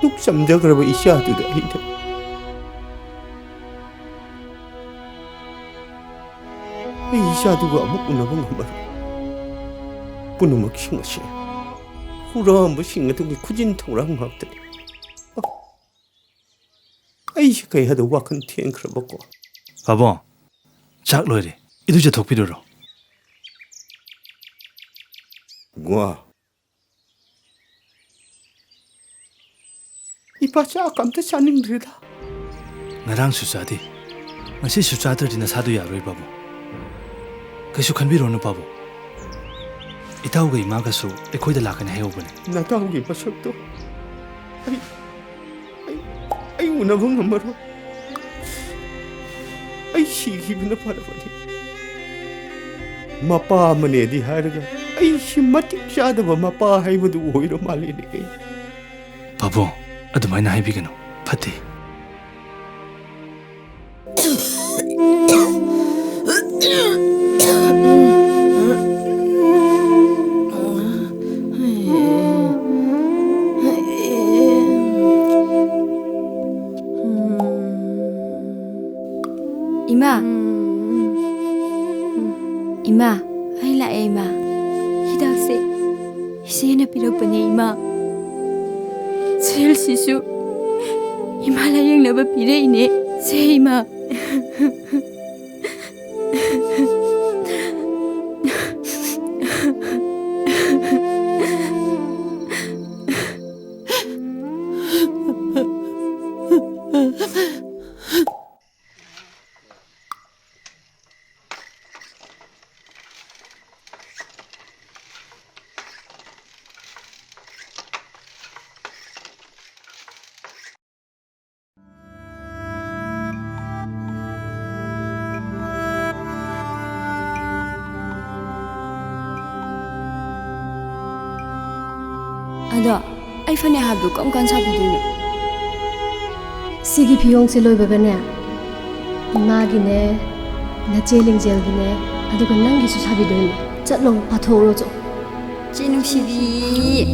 ꯗꯨꯛ ꯆꯝꯖꯈ꯭ꯔꯕ ꯏꯆꯥꯗꯨꯗ ꯑꯩꯅ, ꯑꯩ ꯏꯆꯥꯗꯨꯒ ꯑꯃꯨꯛ ꯎꯅꯕ ꯉꯝꯃꯔꯣꯏ꯫ ꯄꯨꯝꯅꯃꯛꯁꯤꯡ ꯑꯁꯤ ꯍꯨꯔꯥꯟꯕꯁꯤꯡ ꯑꯗꯨꯒꯤ ꯈꯨꯖꯤꯟ ꯊꯧꯔꯥꯡ ꯉꯥꯛꯇꯅꯤ꯫ ꯑꯩꯁꯦ ꯀꯩ ꯍꯥꯏꯗ ꯋꯥꯈꯜ ꯊꯦꯡꯈ꯭ꯔꯕꯀꯣ꯫ ꯄꯥꯕꯨꯡ, ꯆꯥꯛ ꯂꯣꯏꯔꯦ꯫ ꯏꯔꯨꯖꯊꯣꯛꯄꯤꯔꯨꯔꯣ꯫ ꯏꯕꯨꯡꯉꯣ, ꯏꯄꯥ ꯆꯥꯛ ꯑꯝꯇ ꯆꯥꯅꯤꯡꯗ꯭ꯔꯦꯗ꯫ ꯉꯔꯥꯡꯁꯨ ꯆꯥꯗꯦ, ꯉꯁꯤꯁꯨ ꯆꯥꯗ꯭ꯔꯗꯤ ꯅꯁꯥꯗꯣ ꯌꯥꯔꯣꯏ, ꯄꯥꯕꯨꯡ꯫ ꯀꯩꯁꯨ ꯈꯟꯕꯤꯔꯨꯔꯅꯨ, ꯄꯥꯕꯨꯡ꯫ ꯏꯇꯥꯎꯒ ꯏꯃꯥꯒꯁꯨ ꯑꯩꯈꯣꯏꯗ ꯂꯥꯛꯀꯅꯤ ꯍꯥꯏꯍꯧꯕꯅꯤ꯫ ꯅꯇꯥꯎꯒꯤ ꯃꯁꯛꯇꯣ ꯑꯩ, ꯑꯩ, ꯑꯩ ꯎꯅꯕ ꯉꯝꯃꯔꯣꯏ꯫ ꯑꯩ ꯁꯤꯈꯤꯕꯅ ꯐꯔꯕꯅꯤ꯫ ꯃꯄꯥ ꯑꯃꯅꯦꯗꯤ ꯍꯥꯏꯔꯒ ꯑꯩꯁꯤ ꯃꯇꯤꯛ ꯆꯥꯗꯕ ꯃꯄꯥ ꯍꯥꯏꯕꯗꯨ ꯑꯣꯏꯔ ꯃꯥꯜꯂꯦꯅꯦ꯫ ꯄꯥꯕꯨꯡ, ꯑꯗꯨꯃꯥꯏꯅ ꯍꯥꯏꯕꯤꯒꯅꯨ, ꯐꯠꯇꯦ꯫ ꯏꯃꯥ! ꯏꯃꯥ, ꯑꯩ ꯂꯥꯛꯑꯦ, ꯏꯃꯥ꯫ ꯍꯤꯗꯥꯛꯁꯦ ꯏꯆꯦꯅ ꯄꯤꯔꯛꯄꯅꯦ, ꯏꯃꯥ꯫ ꯁꯦꯜꯁꯤꯁꯨ ꯏꯃꯥ ꯂꯥꯌꯦꯡꯅꯕ ꯄꯤꯔꯛꯏꯅꯦ꯫ ꯁꯦ, ꯏꯃꯥ꯫ ꯑꯗꯣ ꯑꯩ ꯐꯅꯦꯛ ꯍꯥꯏꯕꯗꯨ ꯀꯔꯝ ꯀꯥꯟ ꯁꯥꯕꯤꯗꯣꯏꯅꯣ? ꯁꯤꯒꯤ ꯐꯤꯌꯣꯡꯁꯦ ꯂꯣꯏꯕꯒꯅꯦ, ꯏꯃꯥꯒꯤꯅꯦ, ꯅꯆꯦ ꯂꯤꯡꯖꯦꯜꯒꯤꯅꯦ, ꯑꯗꯨꯒ ꯅꯪꯒꯤꯁꯨ ꯁꯥꯕꯤꯗꯣꯏꯅꯦ꯫ ꯆꯠꯂꯣ, ꯄꯥꯊꯣꯛꯎꯔꯣ ꯆꯣ꯫ ꯆꯦ ꯅꯨꯡꯁꯤꯕꯤ꯫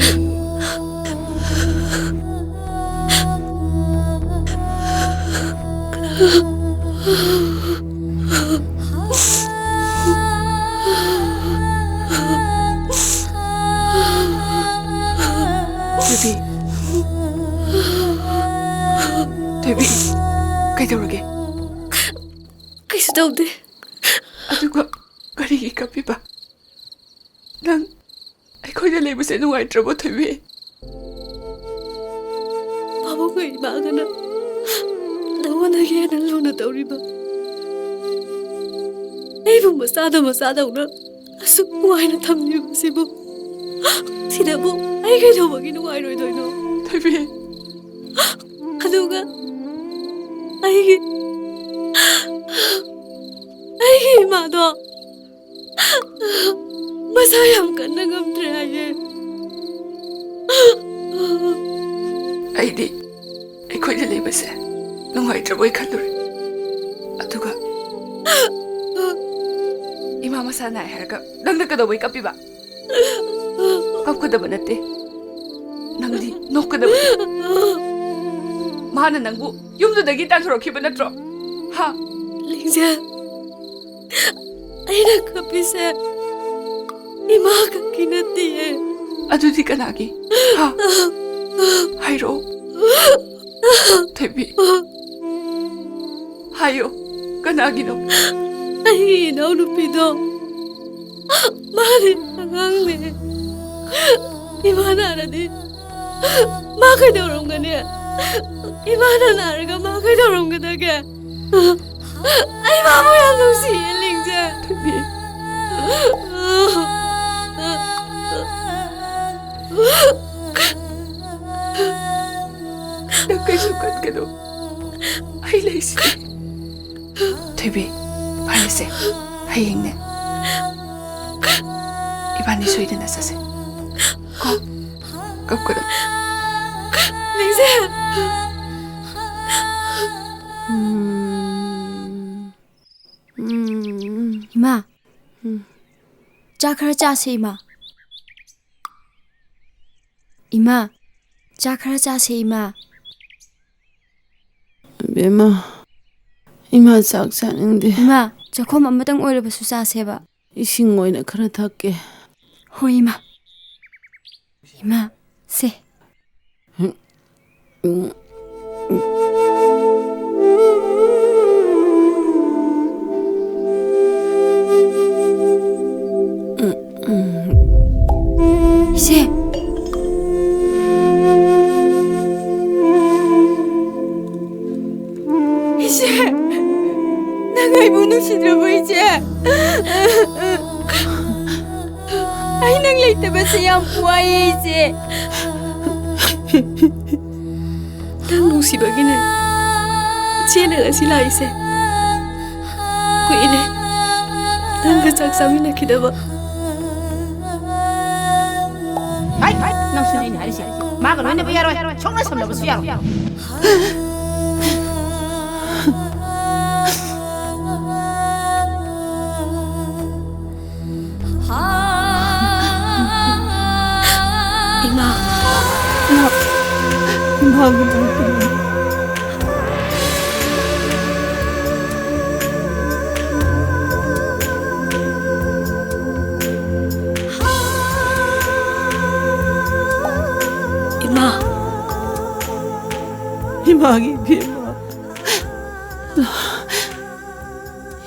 ꯊꯣꯏꯕꯤ꯫ ꯊꯣꯏꯕꯤ, ꯀꯩꯗꯧꯔꯒꯦ? ꯀꯩꯁꯨ ꯇꯧꯗꯦ꯫ ꯑꯗꯨꯒ ꯀꯔꯤꯒꯤ ꯀꯞꯄꯤꯕ? ꯅꯪ ꯑꯩꯈꯣꯏꯗ ꯂꯩꯕꯁꯦ ꯅꯨꯡꯉꯥꯏꯇ꯭ꯔꯕꯣ, ꯊꯣꯏꯕꯤ? ꯄꯥꯕꯨꯡꯒ ꯏꯃꯥꯒꯅ ꯅꯉꯣꯟꯗꯒꯤ ꯍꯦꯟꯅ ꯂꯨꯅ ꯇꯧꯔꯤꯕ ꯑꯩꯕꯨ ꯃꯆꯥꯗ ꯃꯆꯥꯗꯧꯅ ꯑꯁꯨꯛ ꯅꯨꯡꯉꯥꯏꯅ ꯊꯝꯂꯤꯕꯁꯤꯕꯨ, ꯁꯤꯗꯕꯨ ꯑꯩ ꯀꯩꯗꯧꯕꯒꯤ ꯅꯨꯡꯉꯥꯏꯔꯣꯏꯗꯣꯏꯅꯣ? ꯊꯣꯏꯕꯤ꯫ ꯑꯗꯨꯒ ꯑꯩꯒꯤ, ꯑꯩꯒꯤ ꯏꯃꯥꯗꯣ ꯃꯁꯥ ꯌꯥꯝ ꯀꯟꯅ ꯉꯝꯗ꯭ꯔꯦ ꯍꯥꯏꯌꯦ꯫ ꯑꯩꯗꯤ ꯑꯩꯈꯣꯏꯗ ꯂꯩꯕꯁꯦ ꯅꯨꯡꯉꯥꯏꯇ꯭ꯔꯕꯣꯏ ꯈꯜꯂꯨꯔꯦ꯫ ꯑꯗꯨꯒ ꯏꯃꯥ ꯃꯁꯥ ꯅꯥꯏ ꯍꯥꯏꯔꯒ ꯅꯪꯅ ꯀꯩꯗꯧꯕꯩ ꯀꯞꯄꯤꯕ? ꯀꯞꯀꯗꯕ ꯅꯠꯇꯦ꯫ ꯅꯪꯗꯤ ꯅꯣꯛꯀꯗꯕꯅꯤ꯫ ꯃꯥꯅ ꯅꯪꯕꯨ ꯌꯨꯝꯗꯨꯗꯒꯤ ꯇꯥꯟꯊꯣꯔꯛꯈꯤꯕ ꯅꯠꯇ꯭ꯔꯣ? ꯍꯥ? ꯂꯤꯡꯖꯦꯜ, ꯑꯩꯅ ꯀꯞꯄꯤꯁꯦ ꯏꯃꯥ ꯈꯛꯀꯤ ꯅꯠꯇꯤꯌꯦ꯫ ꯑꯗꯨꯗꯤ ꯀꯅꯥꯒꯤ? ꯍꯥ? ꯍꯥꯏꯔꯛꯑꯣ꯫ ꯊꯣꯏꯕꯤ꯫ ꯍꯥꯏꯌꯣ, ꯀꯅꯥꯒꯤꯅꯣ? ꯑꯩꯒꯤ ꯏꯅꯥꯎꯅꯨꯄꯤꯗꯣ꯫ ꯃꯥꯗꯤ ꯑꯉꯥꯡꯅꯦ꯫ ꯏꯃꯥ ꯅꯥꯔꯗꯤ ꯃꯥ ꯀꯩꯗꯧꯔꯝꯒꯅꯤ? ꯏꯃꯥꯅ ꯅꯥꯔꯒ ꯃꯥ ꯀꯩꯗꯧꯔꯝꯒꯗꯒꯦ? ꯑꯩ ꯃꯥꯕꯨ ꯌꯥꯝ ꯅꯨꯡꯁꯤꯌꯦ, ꯂꯤꯡꯖꯦ꯫ ꯊꯣꯏꯕꯤ꯫ ꯅꯪ ꯀꯩꯁꯨ ꯈꯟꯒꯅꯨ꯫ ꯑꯩ ꯂꯩꯁꯤꯗꯤ꯫ ꯊꯣꯏꯕꯤ, ꯐꯔꯦꯁꯦ꯫ ꯍꯌꯦꯡꯅꯦ꯫ ꯏꯕꯥꯅꯤ ꯁꯣꯏꯗꯅ ꯆꯠꯁꯦ꯫ ꯀꯣ? ꯀꯞꯀꯅꯨ꯫ ꯂꯤꯡꯖꯦ! ꯎꯝ꯫ ꯎꯝ꯫ ꯏꯃꯥ꯫ ꯎꯝ꯫ ꯆꯥꯛ ꯈꯔ ꯆꯥꯁꯦ, ꯏꯃꯥ꯫ ꯏꯃꯥ, ꯆꯥꯛ ꯈꯔ ꯆꯥꯁꯦ, ꯏꯃꯥ꯫ ꯕꯦꯝꯃ, ꯏꯃꯥ ꯆꯥꯛ ꯆꯥꯅꯤꯡꯗꯦ꯫ ꯏꯃꯥ, ꯆꯥꯛꯈꯣꯝ ꯑꯃꯇꯪ ꯑꯣꯏꯔꯕꯁꯨ ꯆꯥꯁꯦꯕ꯫ ꯏꯁꯤꯡ ꯑꯣꯏꯅ ꯈꯔ ꯊꯛꯀꯦ꯫ ꯍꯣꯏ, ꯏꯃꯥ꯫ ꯏꯃꯥ, ꯁꯦ꯫ ꯏꯆꯦ꯫ ꯏꯆꯦ, ꯅꯪ ꯑꯩꯕꯨ ꯅꯨꯡꯁꯤꯗ꯭ꯔꯕꯣ, ꯏꯆꯦ? ꯑꯩ ꯅꯪ ꯂꯩꯇꯕꯁꯦ ꯌꯥꯝ ꯋꯥꯏꯌꯦ, ꯏꯆꯦ꯫ ꯅꯪ ꯅꯨꯡꯁꯤꯕꯒꯤꯅꯦ ꯏꯆꯦꯅ ꯉꯁꯤ ꯂꯥꯛꯏꯁꯦ꯫ ꯀꯨꯏꯔꯦ ꯅꯪꯒ ꯆꯥꯛ ꯆꯥꯃꯤꯟꯅꯈꯤꯗꯕ꯫ ꯍꯥꯏ, ꯍꯥꯏ, ꯅꯪꯁꯨꯅꯦ ꯑꯩꯅ ꯍꯥꯏꯔꯤꯁꯦ꯫ ꯃꯥꯒ ꯂꯣꯏꯅꯕ ꯌꯥꯔꯣꯏ꯫ ꯁꯣꯛꯅ ꯁꯝꯅꯕꯁꯨ ꯌꯥꯔꯣꯏ꯫ ꯏꯃꯥ꯫ ꯏꯃꯥ꯫ ꯏꯃꯥ꯫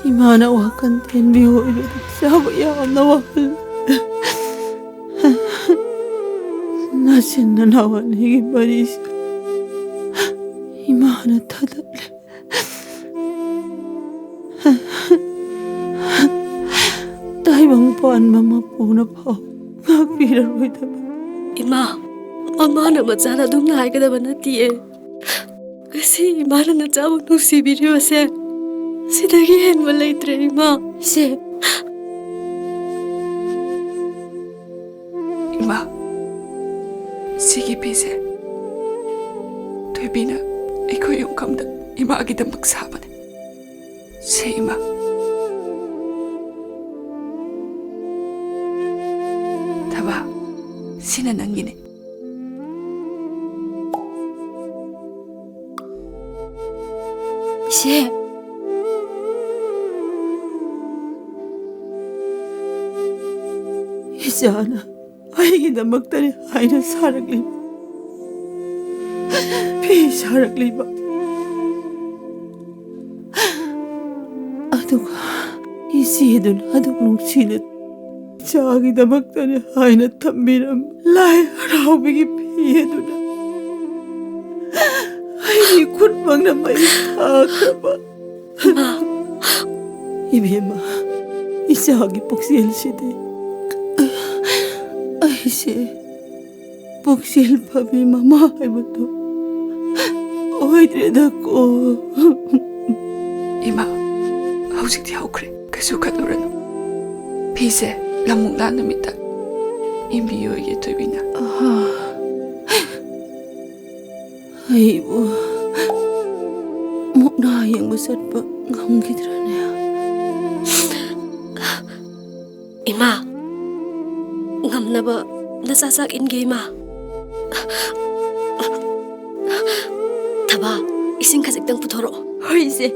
ꯏꯃꯥꯅ ꯋꯥꯈꯜ ꯊꯦꯟꯕꯤ ꯑꯣꯏꯔꯗꯤ ꯏꯆꯥꯕꯨ ꯌꯥꯝꯅ ꯋꯥꯍꯜꯂꯦ꯫ ꯅꯆꯤꯟ ꯅꯅꯥꯎ ꯑꯅꯤꯒꯤ ꯃꯔꯤꯁꯤ ꯏꯃꯥꯅ ꯊꯗꯠꯂꯦ꯫ ꯇꯥꯏꯕꯪ ꯄꯥꯟꯕ ꯃꯄꯨꯅ ꯐꯥꯎ ꯉꯥꯛꯄꯤꯔꯔꯣꯏꯗꯕ꯫ ꯏꯃꯥ, ꯃꯃꯥꯅ ꯃꯆꯥꯗ ꯑꯗꯨꯝ ꯉꯥꯏꯒꯗꯕ ꯅꯠꯇꯤꯌꯦ꯫ ꯉꯁꯤ ꯏꯃꯥꯅ ꯅꯆꯥꯕꯨ ꯅꯨꯡꯁꯤꯕꯤꯔꯤꯕꯁꯦ ꯁꯤꯗꯒꯤ ꯍꯦꯟꯕ ꯂꯩꯇ꯭ꯔꯦ, ꯏꯃꯥ꯫ ꯏꯆꯦ꯫ ꯏꯃꯥ, ꯁꯤꯒꯤ ꯐꯤꯁꯦ ꯊꯣꯏꯕꯤꯅ ꯑꯩꯈꯣꯏ ꯌꯨꯝꯐꯝꯗ ꯏꯃꯥꯒꯤꯗꯃꯛ ꯁꯥꯕꯅꯦ꯫ ꯁꯦ, ꯏꯃꯥ꯫ ꯊꯕꯥ, ꯁꯤꯅ ꯅꯪꯒꯤꯅꯦ꯫ ꯏꯆꯦ꯫ ꯏꯆꯥꯅ ꯑꯩꯒꯤꯗꯃꯛꯇꯅꯤ ꯍꯥꯏꯅ ꯁꯥꯔꯛꯂꯤꯕ, ꯐꯤ ꯁꯥꯔꯛꯂꯤꯕ, ꯑꯗꯨꯒ ꯏꯆꯦꯗꯨꯅ ꯑꯗꯨꯛ ꯅꯨꯡꯁꯤꯅ ꯏꯆꯥꯒꯤꯗꯃꯛꯇꯅꯤ ꯍꯥꯏꯅ ꯊꯝꯕꯤꯔꯝꯕ ꯂꯥꯏ ꯍꯔꯥꯎꯕꯒꯤ ꯐꯤ ꯑꯗꯨꯅ ꯑꯩꯒꯤ ꯈꯨꯠꯃꯛꯅ ꯃꯩ ꯊꯥꯈ꯭ꯔꯕ꯫ ꯏꯃꯥ꯫ ꯏꯕꯦꯝꯃ, ꯏꯆꯥꯒꯤ ꯄꯨꯛꯆꯦꯜꯁꯤꯗꯤ ꯑꯩꯁꯦ ꯄꯨꯛꯆꯦꯜ ꯐꯕꯤ ꯃꯃꯥ ꯍꯥꯏꯕꯗꯨ ꯑꯣꯏꯗ꯭ꯔꯦꯗꯀꯣ꯫ ꯏꯃꯥ, ꯍꯧꯖꯤꯛꯇꯤ ꯍꯧꯈ꯭ꯔꯦ, ꯀꯩꯁꯨ ꯈꯜꯂꯨꯔꯅꯨ꯫ ꯐꯤꯁꯦ ꯂꯝꯃꯨꯛꯂꯥ ꯅꯨꯃꯤꯠꯇ ꯏꯟꯕꯤꯌꯨ ꯑꯩꯒꯤ ꯊꯣꯏꯕꯤꯅ꯫ ꯑꯩꯕꯨ ꯃꯨꯛꯅꯥ ꯌꯦꯡꯕ ꯆꯠꯄ ꯉꯝꯈꯤꯗ꯭ꯔꯅꯦ? ꯏꯃꯥ, ꯉꯝꯅꯕ ꯅꯆꯥ ꯆꯥꯛ ꯏꯟꯒꯦ, ꯏꯃꯥ꯫ ꯊꯕꯥ, ꯏꯁꯤꯡ ꯈꯖꯤꯛꯇꯪ ꯄꯨꯊꯣꯔꯛꯑꯣ꯫ ꯍꯣꯏ, ꯏꯆꯦ꯫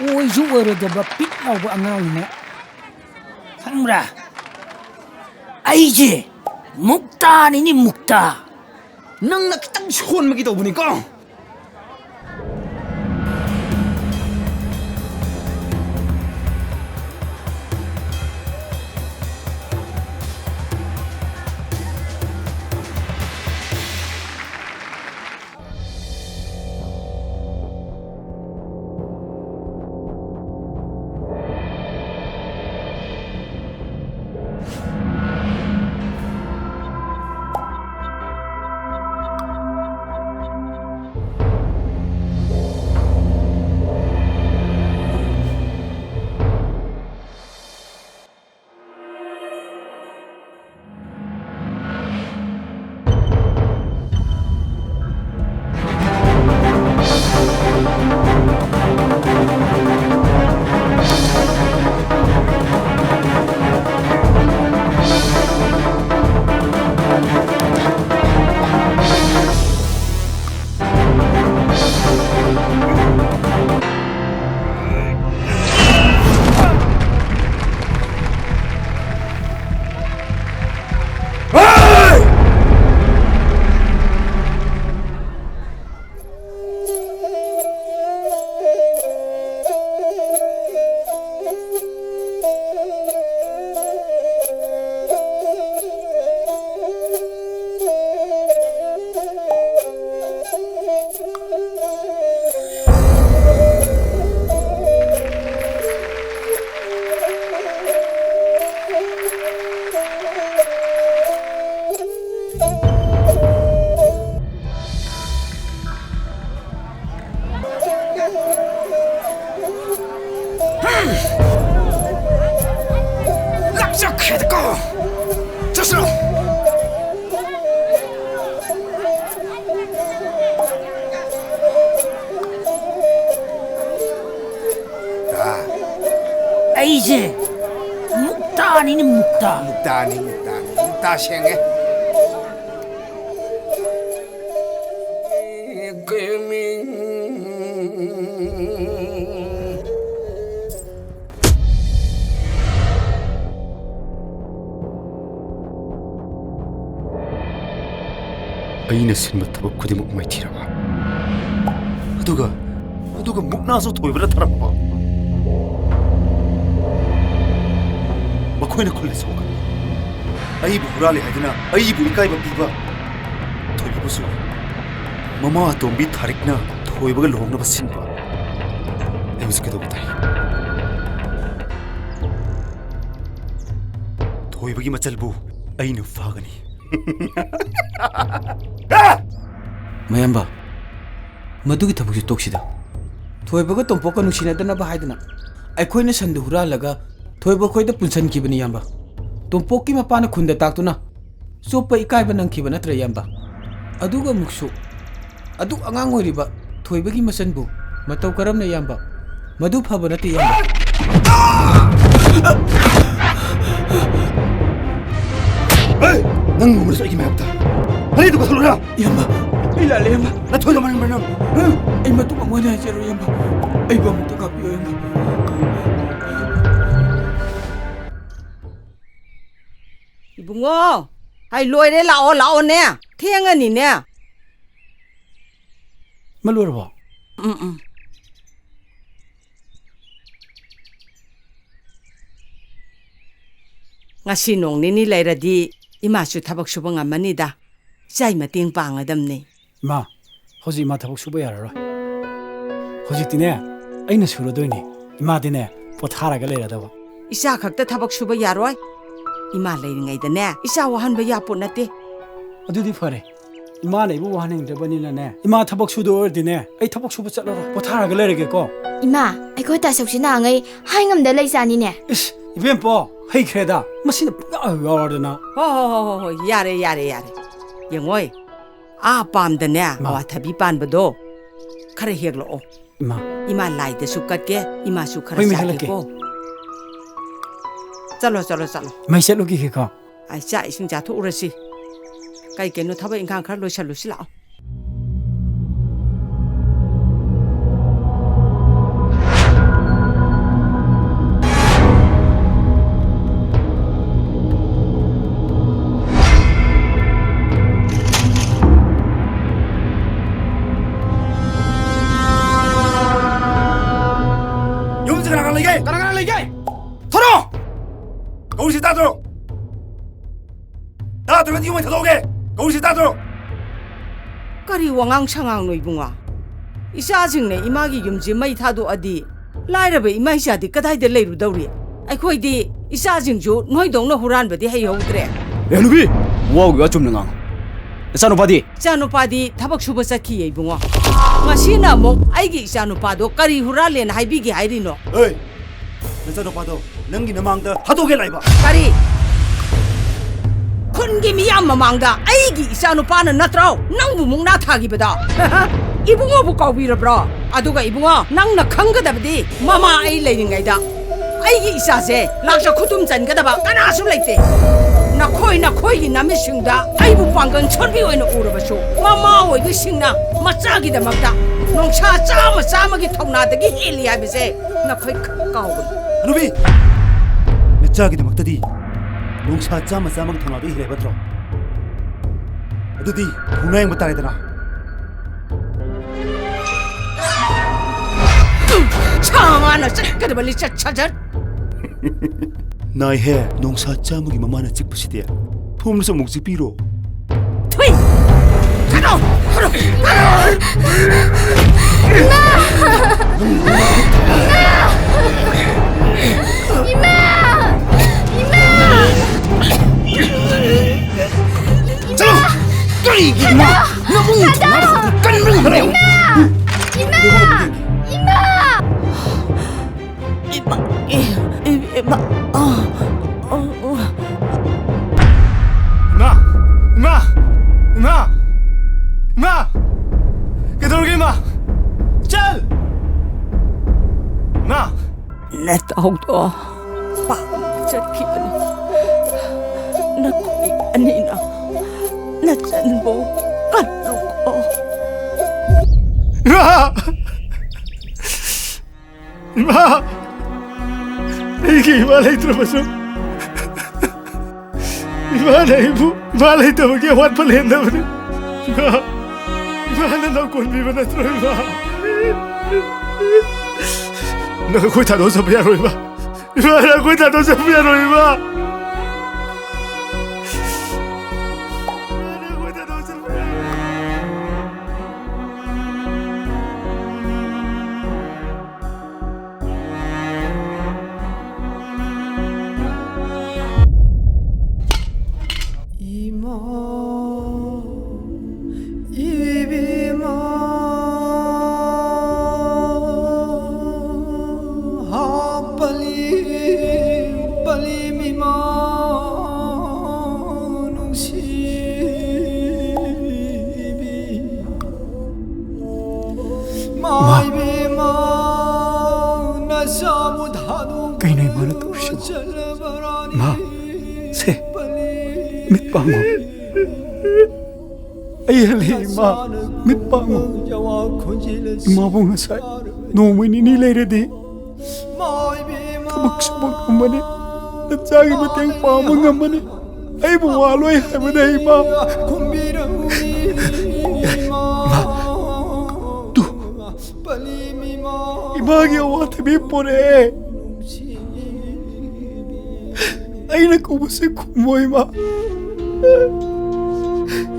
ꯑꯣꯏꯁꯨ ꯑꯣꯏꯔꯣꯏꯗꯕ ꯄꯤꯛ ꯂꯥꯎꯕ ꯑꯉꯥꯡꯅꯤꯅꯦ꯫ ꯈꯪꯕ꯭ꯔꯥ? ꯑꯩꯁꯦ ꯃꯨꯛꯇꯥꯅꯤꯅꯦ, ꯃꯨꯛꯇꯥ꯫ ꯅꯪꯅ ꯈꯤꯇꯪ ꯁꯣꯟꯕꯒꯤ ꯇꯧꯕꯅꯤꯀꯣ꯫ ꯀꯣ, ꯆꯠꯁꯅꯨ꯫ ꯑꯩꯁꯦ ꯃꯨꯛꯇꯥꯅꯤꯅꯦ, ꯃꯨꯛꯇꯥ꯫ ꯃꯨꯛꯇꯥꯅꯤ, ꯃꯨꯛꯇꯥꯅꯤ, ꯃꯨꯛꯇꯥ ꯁꯦꯡꯉꯦ꯫ ꯑꯩꯅ ꯁꯤꯟꯕ ꯊꯕꯛ ꯈꯨꯗꯤꯡꯃꯛ ꯃꯥꯏꯊꯤꯔꯕ? ꯑꯗꯨꯒ, ꯑꯗꯨꯒ ꯃꯨꯛꯅꯥꯁꯨ ꯊꯣꯏꯕꯅ ꯊꯥꯔꯛꯄ꯫ ꯃꯈꯣꯏꯅ ꯈꯨꯜꯗ ꯁꯧꯒꯠꯂꯤ꯫ ꯑꯩꯕꯨ ꯍꯨꯔꯥꯜꯂꯤ ꯍꯥꯏꯗꯨꯅ ꯑꯩꯕꯨ ꯏꯀꯥꯏꯕ ꯄꯤꯕ ꯊꯣꯏꯕꯕꯨꯁꯨ ꯃꯃꯥ ꯑꯇꯣꯝꯕꯤ ꯊꯥꯔꯤꯛꯅ ꯊꯣꯏꯕꯒ ꯂꯨꯍꯣꯡꯅꯕ ꯁꯤꯟꯕ꯫ ꯑꯩ ꯍꯧꯖꯤꯛ ꯀꯩꯗꯧꯕ ꯇꯥꯏ? ꯊꯣꯏꯕꯒꯤ ꯃꯆꯜꯕꯨ ꯑꯩꯅ ꯐꯥꯒꯅꯤ꯫ ꯃꯌꯥꯝꯕ, ꯃꯗꯨꯒꯤ ꯊꯕꯛꯁꯤ ꯇꯣꯛꯁꯤꯗ꯫ ꯊꯣꯏꯕꯒ ꯇꯣꯝꯄꯣꯛꯀ ꯅꯨꯡꯁꯤꯅꯗꯅꯕ ꯍꯥꯏꯗꯨꯅ ꯑꯩꯈꯣꯏꯅ ꯁꯟꯗꯨ ꯍꯨꯔꯥꯜꯂꯒ ꯊꯣꯏꯕ ꯈꯣꯏꯗ ꯄꯨꯟꯁꯟꯈꯤꯕꯅꯤ, ꯏꯌꯥꯝꯕ꯫ ꯇꯣꯝꯄꯣꯛꯀꯤ ꯃꯄꯥꯅ ꯈꯨꯟꯗ ꯇꯥꯛꯇꯨꯅ ꯆꯣꯞꯄ ꯏꯀꯥꯏꯕ ꯅꯪꯈꯤꯕ ꯅꯠꯇ꯭ꯔ, ꯏꯌꯥꯝꯕ? ꯑꯗꯨꯒ ꯑꯃꯨꯛꯁꯨ, ꯑꯗꯨꯛ ꯑꯉꯥꯡ ꯑꯣꯏꯔꯤꯕ ꯊꯣꯏꯕꯒꯤ ꯃꯆꯟꯕꯨ ꯃꯇꯧ ꯀꯔꯝꯅ, ꯏꯌꯥꯝꯕ? ꯃꯗꯨ ꯐꯕ ꯅꯠꯇꯦ, ꯏꯌꯥꯝꯕ꯫ ꯍꯦ! ꯅꯪ ꯅꯣꯡꯃꯗꯁꯨ ꯑꯩꯒꯤ ꯃꯥꯌꯣꯛꯇ ꯑꯅꯤꯗꯨ ꯀꯠꯊꯠꯂꯨꯔꯥ? ꯏꯌꯥꯝꯕ, ꯑꯩ ꯂꯥꯜꯂꯦ, ꯏꯌꯥꯝꯕ꯫ ꯅꯊꯣꯏꯗ ꯃꯔꯝ ꯃꯔꯝ꯫ ꯑꯩ ꯃꯇꯨꯡ ꯑꯃꯨꯛ ꯍꯟꯅ ꯍꯥꯏꯖꯔꯣꯏ, ꯏꯌꯥꯝꯕ꯫ ꯑꯩꯕꯨ ꯑꯃꯨꯛꯇ ꯉꯥꯛꯄꯤꯌꯨ, ꯏꯌꯥꯝꯕ꯫ ꯏꯕꯨꯡꯉꯣ, ꯍꯥꯏ, ꯂꯣꯏꯔꯦ, ꯂꯥꯛꯑꯣ, ꯂꯥꯛꯑꯣꯅꯦ, ꯊꯦꯡꯉꯅꯤꯅꯦ꯫ ꯃꯥ ꯂꯣꯏꯔꯕꯣ? ꯎꯝ, ꯎꯝ꯫ ꯉꯁꯤ ꯅꯣꯡ ꯅꯤꯅꯤ ꯂꯩꯔꯗꯤ ꯏꯃꯥꯁꯨ ꯊꯕꯛ ꯁꯨꯕ ꯉꯝꯃꯅꯤꯗ꯫ ꯏꯆꯥꯏ ꯃꯇꯦꯡ ꯄꯥꯡꯒꯗꯕꯅꯤ꯫ ꯏꯃꯥ, ꯍꯧꯖꯤꯛ ꯏꯃꯥ ꯊꯕꯛ ꯁꯨꯕ ꯌꯥꯔꯔꯣꯏ꯫ ꯍꯧꯖꯤꯛꯇꯤꯅꯦ, ꯑꯩꯅ ꯁꯨꯔꯗꯣꯏꯅꯤ꯫ ꯏꯃꯥꯗꯤꯅꯦ, ꯄꯣꯊꯥꯔꯒ ꯂꯩꯔꯗꯕ꯫ ꯏꯆꯥ ꯈꯛꯇ ꯊꯕꯛ ꯁꯨꯕ ꯌꯥꯔꯣꯏ꯫ ꯏꯃꯥ ꯂꯩꯔꯤꯉꯩꯗꯅꯦ, ꯏꯆꯥ ꯋꯥꯍꯟꯕ ꯌꯥꯄꯣꯠ ꯅꯠꯇꯦ꯫ ꯑꯗꯨꯗꯤ ꯐꯔꯦ꯫ ꯏꯃꯥꯅ ꯑꯩꯕꯨ ꯋꯥꯍꯟꯅꯤꯡꯗ꯭ꯔꯕꯅꯤꯅꯅꯦ, ꯏꯃꯥ ꯊꯕꯛ ꯁꯨꯗꯣꯏ ꯑꯣꯏꯔꯗꯤꯅꯦ, ꯑꯩ ꯊꯕꯛ ꯁꯨꯕ ꯆꯠꯂꯔꯣꯏ, ꯄꯣꯊꯥꯔꯒ ꯂꯩꯔꯒꯦꯀꯣ꯫ ꯏꯃꯥ, ꯑꯩꯈꯣꯏ ꯇꯥꯆꯧꯁꯤ ꯅꯥꯉꯩ ꯍꯥꯏ ꯉꯝꯗ ꯂꯩꯖꯥꯅꯤꯅꯦ꯫ ꯏꯁ, ꯏꯕꯦꯝꯄꯣ, ꯍꯩꯈ꯭ꯔꯦꯗ, ꯃꯁꯤꯅ ꯄꯨꯡꯌꯥ ꯌꯥꯎꯔꯗꯅ꯫ ꯍꯣ, ꯍꯣ, ꯍꯣ, ꯍꯣ, ꯍꯣ, ꯌꯥꯔꯦ, ꯌꯥꯔꯦ, ꯌꯥꯔꯦ꯫ ꯌꯦꯡꯉꯣꯏ, ꯑꯥ ꯄꯥꯝꯗꯅꯦ, ꯃꯥ꯫ ꯑꯋꯥꯊꯕꯤ ꯄꯥꯟꯕꯗꯣ ꯈꯔ ꯍꯦꯛꯂꯛꯑꯣ꯫ ꯏꯃꯥ꯫ ꯏꯃꯥ ꯂꯥꯏꯗꯁꯨ ꯀꯠꯀꯦ, ꯏꯃꯥꯁꯨ ꯈꯔ ꯍꯣꯏ, ꯃꯤ ꯍꯜꯂꯛꯀꯦ꯫ ꯆꯥꯒꯦꯀꯣ꯫ ꯆꯠꯂꯣ, ꯆꯠꯂꯣ, ꯆꯠꯂꯣ꯫ ꯃꯩ ꯆꯠꯂꯨꯈꯤꯒꯦꯀꯣ꯫ ꯑꯩ ꯆꯥꯛ ꯏꯁꯤꯡ ꯆꯥꯊꯣꯛꯎꯔꯁꯤ꯫ ꯀꯩ ꯀꯩꯅꯣ ꯊꯕꯛ ꯏꯪꯈꯥꯡ ꯈꯔ ꯂꯣꯏꯁꯜꯂꯨꯁꯤ ꯂꯥꯛꯑꯣ꯫ ꯌꯨꯝꯁꯤ ꯀꯅꯥ ꯀꯅꯥ ꯂꯩꯒꯦ? ꯀꯅꯥ ꯀꯅꯥ ꯂꯩꯒꯦ? ꯊꯣꯔꯛꯑꯣ! ꯀꯧꯔꯤꯁꯤ ꯇꯥꯗ꯭ꯔꯣ? ꯇꯥꯗ꯭ꯔꯒꯗꯤ ꯌꯨꯝ ꯑꯣꯏꯅ ꯊꯥꯗꯣꯛꯑꯒꯦ꯫ ꯀꯧꯔꯤꯁꯤ ꯇꯥꯗ꯭ꯔꯣ? ꯀꯔꯤ ꯋꯥꯉꯥꯡ ꯁꯉꯥꯡꯅꯣ ꯏꯕꯨꯡꯉꯣ? ꯏꯆꯥꯁꯤꯡꯅ ꯏꯃꯥꯒꯤ ꯌꯨꯝꯁꯤ ꯃꯩ ꯊꯥꯗꯣꯛꯑꯗꯤ ꯂꯥꯏꯔꯕ ꯏꯃꯥ ꯏꯆꯥꯗꯤ ꯀꯗꯥꯏꯗ ꯂꯩꯔꯨꯗꯧꯔꯤ? ꯑꯩꯈꯣꯏꯗꯤ ꯏꯆꯥꯁꯤꯡꯁꯨ ꯅꯣꯏꯗꯧꯅ ꯍꯨꯔꯥꯟꯕꯗꯤ ꯍꯩꯍꯧꯗ꯭ꯔꯦ꯫ ꯑꯦ ꯅꯨꯄꯤ, ꯋꯥꯒꯤ ꯋꯥ ꯆꯨꯝꯅ ꯉꯥꯡꯉꯨ꯫ ꯏꯆꯥꯅꯨꯄꯥꯗꯤ? ꯏꯆꯥꯅꯨꯄꯥꯗꯤ ꯊꯕꯛ ꯁꯨꯕ ꯆꯠꯈꯤꯌꯦ ꯏꯕꯨꯡꯉꯣ꯫ ꯉꯁꯤꯅ ꯑꯃꯨꯛ ꯑꯩꯒꯤ ꯏꯆꯥꯅꯨꯄꯥꯗꯣ ꯀꯔꯤ ꯍꯨꯔꯥꯜꯂꯦꯅ ꯍꯥꯏꯕꯤꯒꯦ ꯍꯥꯏꯔꯤꯅꯣ? ꯑꯦ, ꯅꯆꯥꯅꯨꯄꯥꯗꯣ ꯅꯪꯒꯤ ꯅꯃꯥꯡꯗ ꯍꯥꯠꯇꯣꯛꯀꯦ ꯂꯥꯛꯏꯕ? ꯀꯔꯤ? ꯈꯨꯟꯒꯤ ꯃꯤꯌꯥꯝ ꯃꯃꯥꯡꯗ ꯑꯩꯒꯤ ꯏꯆꯥꯅꯨꯄꯥꯅ ꯅꯠꯇ꯭ꯔꯣ ꯅꯪꯕꯨ ꯃꯨꯛꯅꯥ ꯊꯥꯈꯤꯕꯗꯣ? ꯏꯕꯨꯡꯉꯣꯕꯨ ꯀꯥꯎꯕꯤꯔꯕ꯭ꯔꯣ? ꯑꯗꯨꯒ ꯏꯕꯨꯡꯉꯣ, ꯅꯪꯅ ꯈꯪꯒꯗꯕꯗꯤ ꯃꯃꯥ ꯑꯩ ꯂꯩꯔꯤꯉꯩꯗ ꯑꯩꯒꯤ ꯏꯆꯥꯁꯦ ꯂꯥꯛꯆ ꯈꯨꯗꯨꯝ ꯆꯟꯒꯗꯕ ꯀꯅꯥꯁꯨ ꯂꯩꯇꯦ꯫ ꯅꯈꯣꯏ, ꯅꯈꯣꯏꯒꯤ ꯅꯃꯤꯠꯁꯤꯡꯗ ꯑꯩꯕꯨ ꯄꯥꯡꯒꯜ ꯁꯣꯟꯕꯤ ꯑꯣꯏꯅ ꯎꯔꯕꯁꯨ, ꯃꯃꯥ ꯑꯣꯏꯕꯤꯁꯤꯡꯅ ꯃꯆꯥꯒꯤꯗꯃꯛꯇ ꯅꯣꯡꯁꯥ ꯆꯥꯝꯃ ꯆꯥꯝꯃꯒꯤ ꯊꯧꯅꯥꯗꯒꯤ ꯍꯦꯜꯂꯤ ꯍꯥꯏꯕꯁꯦ ꯅꯈꯣꯏ ꯈ-, ꯀꯥꯎꯒꯅꯨ꯫ ꯍꯅꯨꯕꯤ! ꯅꯆꯥꯒꯤꯗꯃꯛꯇꯗꯤ ꯅꯣꯡꯁꯥ ꯆꯥꯝꯃ ꯆꯥꯝꯃꯒꯤ ꯊꯧꯅꯥꯗꯒꯤ ꯍꯦꯜꯂꯦ ꯍꯥꯏꯕ ꯅꯠꯇ꯭ꯔꯣ? ꯑꯗꯨꯗꯤ ꯊꯧꯅꯥ ꯌꯦꯡꯕ ꯇꯥꯔꯦꯗꯅ꯫ ꯁꯥ ꯉꯥꯅ ꯆꯠꯀꯗꯕ ꯂꯤꯆꯠ ꯁꯥꯖꯠ꯫ ꯅꯥꯏꯍꯦ, ꯅꯣꯡꯁꯥ ꯆꯥꯝꯃꯒꯤ ꯃꯃꯥꯅ ꯆꯤꯛꯄꯁꯤꯗꯤ꯫ ꯊꯣꯝꯅꯁꯨ ꯑꯃꯨꯛ ꯆꯤꯛꯄꯤꯔꯣ꯫ ꯊꯨꯏ! ꯀꯩꯅꯣ! ꯀꯩꯅꯣ! ꯏꯃꯥ! ꯏꯃꯥ! ꯏꯃꯥ! ꯏꯃꯥ! ꯆꯠꯂꯣ! ꯀꯔꯤꯒꯤ ꯏꯃꯥ? ꯅꯕꯨꯡ ꯊꯣꯡꯅꯥꯎ ꯀꯟꯕ ꯉꯝꯗ꯭ꯔꯦ? ꯏꯃꯥ! ꯏꯃꯥ! ꯏꯃꯥ! ꯏꯃꯥ! ꯏ-, ꯏ-, ꯏꯃꯥ! ꯑꯥ! ꯏꯃꯥ! ꯏꯃꯥ! ꯏꯃꯥ! ꯏꯃꯥ! ꯀꯩꯗꯧꯔꯒꯦ, ꯏꯃꯥ? ꯆꯜ! ꯏꯃꯥ! ꯅꯇꯥꯎꯗꯣ ꯄꯥꯛ ꯆꯠꯈꯤꯕꯅꯤ꯫ ꯅꯈꯣꯏ ꯑꯅꯤꯅ ꯅꯆꯟꯕꯨ ꯀꯜꯂꯨꯀꯣ꯫ ꯏꯃꯥ! ꯏꯃꯥ! ꯑꯩꯒꯤ ꯏꯃꯥ ꯂꯩꯇ꯭ꯔꯕꯁꯨ, ꯏꯃꯥꯅ ꯑꯩꯕꯨ ꯏꯃꯥ ꯂꯩꯇꯕꯒꯤ ꯑꯋꯥꯠꯄ ꯂꯩꯍꯟꯗꯕꯅꯤ꯫ ꯏꯃꯥ! ꯏꯃꯥꯅ ꯅꯪ ꯀꯣꯟꯕꯤꯕ ꯅꯠꯇ꯭ꯔꯣ, ꯏꯃꯥ? ꯅꯪ ꯑꯩꯈꯣꯏ ꯊꯥꯗꯣꯛꯑ ꯆꯠꯄ ꯌꯥꯔꯣꯏ, ꯏꯃꯥ꯫ ꯏꯃꯥ, ꯅꯪ ꯑꯩꯈꯣꯏ ꯊꯥꯗꯣꯛꯑ ꯆꯠꯄ ꯌꯥꯔꯣꯏ, ꯏꯃꯥ꯫ ꯏꯃꯥ, ꯅꯪ ꯑꯩꯈꯣꯏ ꯊꯥꯗꯣꯛꯑ ꯆꯠꯄ ꯌꯥꯔꯣꯏ꯫ ꯏꯃꯥ, ꯏꯕꯦꯝꯃ, ꯍꯥꯞꯄꯂꯤ, ꯄꯂꯤ ꯃꯤꯃꯥ ꯅꯨꯡꯁꯤꯕꯤ꯫ ꯃꯥ! ꯀꯩꯅꯣ ꯏꯃꯥꯅ ꯇꯧꯔꯤꯁꯤꯕꯣ? ꯏꯃꯥ, ꯁꯦ, ꯃꯤꯠ ꯄꯥꯡꯉꯣ꯫ ꯑꯩ ꯍꯜꯂꯛꯑꯦ, ꯏꯃꯥ, ꯃꯤꯠ ꯄꯥꯡꯉꯣ꯫ ꯏꯃꯥꯕꯨ ꯉꯁꯥꯏ ꯅꯣꯡꯃ ꯅꯤꯅꯤ ꯂꯩꯔꯗꯤ ꯊꯕꯛ ꯁꯨꯕ ꯉꯝꯃꯅꯤ, ꯅꯆꯥꯒꯤ ꯃꯇꯦꯡ ꯄꯥꯡꯕ ꯉꯝꯃꯅꯤ꯫ ꯑꯩꯕꯨ ꯋꯥꯂꯣꯏ ꯍꯥꯏꯕꯅꯦ, ꯏꯃꯥ꯫ ꯏꯃꯥ, ꯇꯨ, ꯏꯃꯥꯒꯤ ꯑꯋꯥꯊꯕꯤ ꯄꯣꯔꯛꯑꯦ꯫ ꯑꯩꯅ ꯀꯧꯕꯁꯦ ꯈꯨꯝꯃꯣ, ꯏꯃꯥ꯫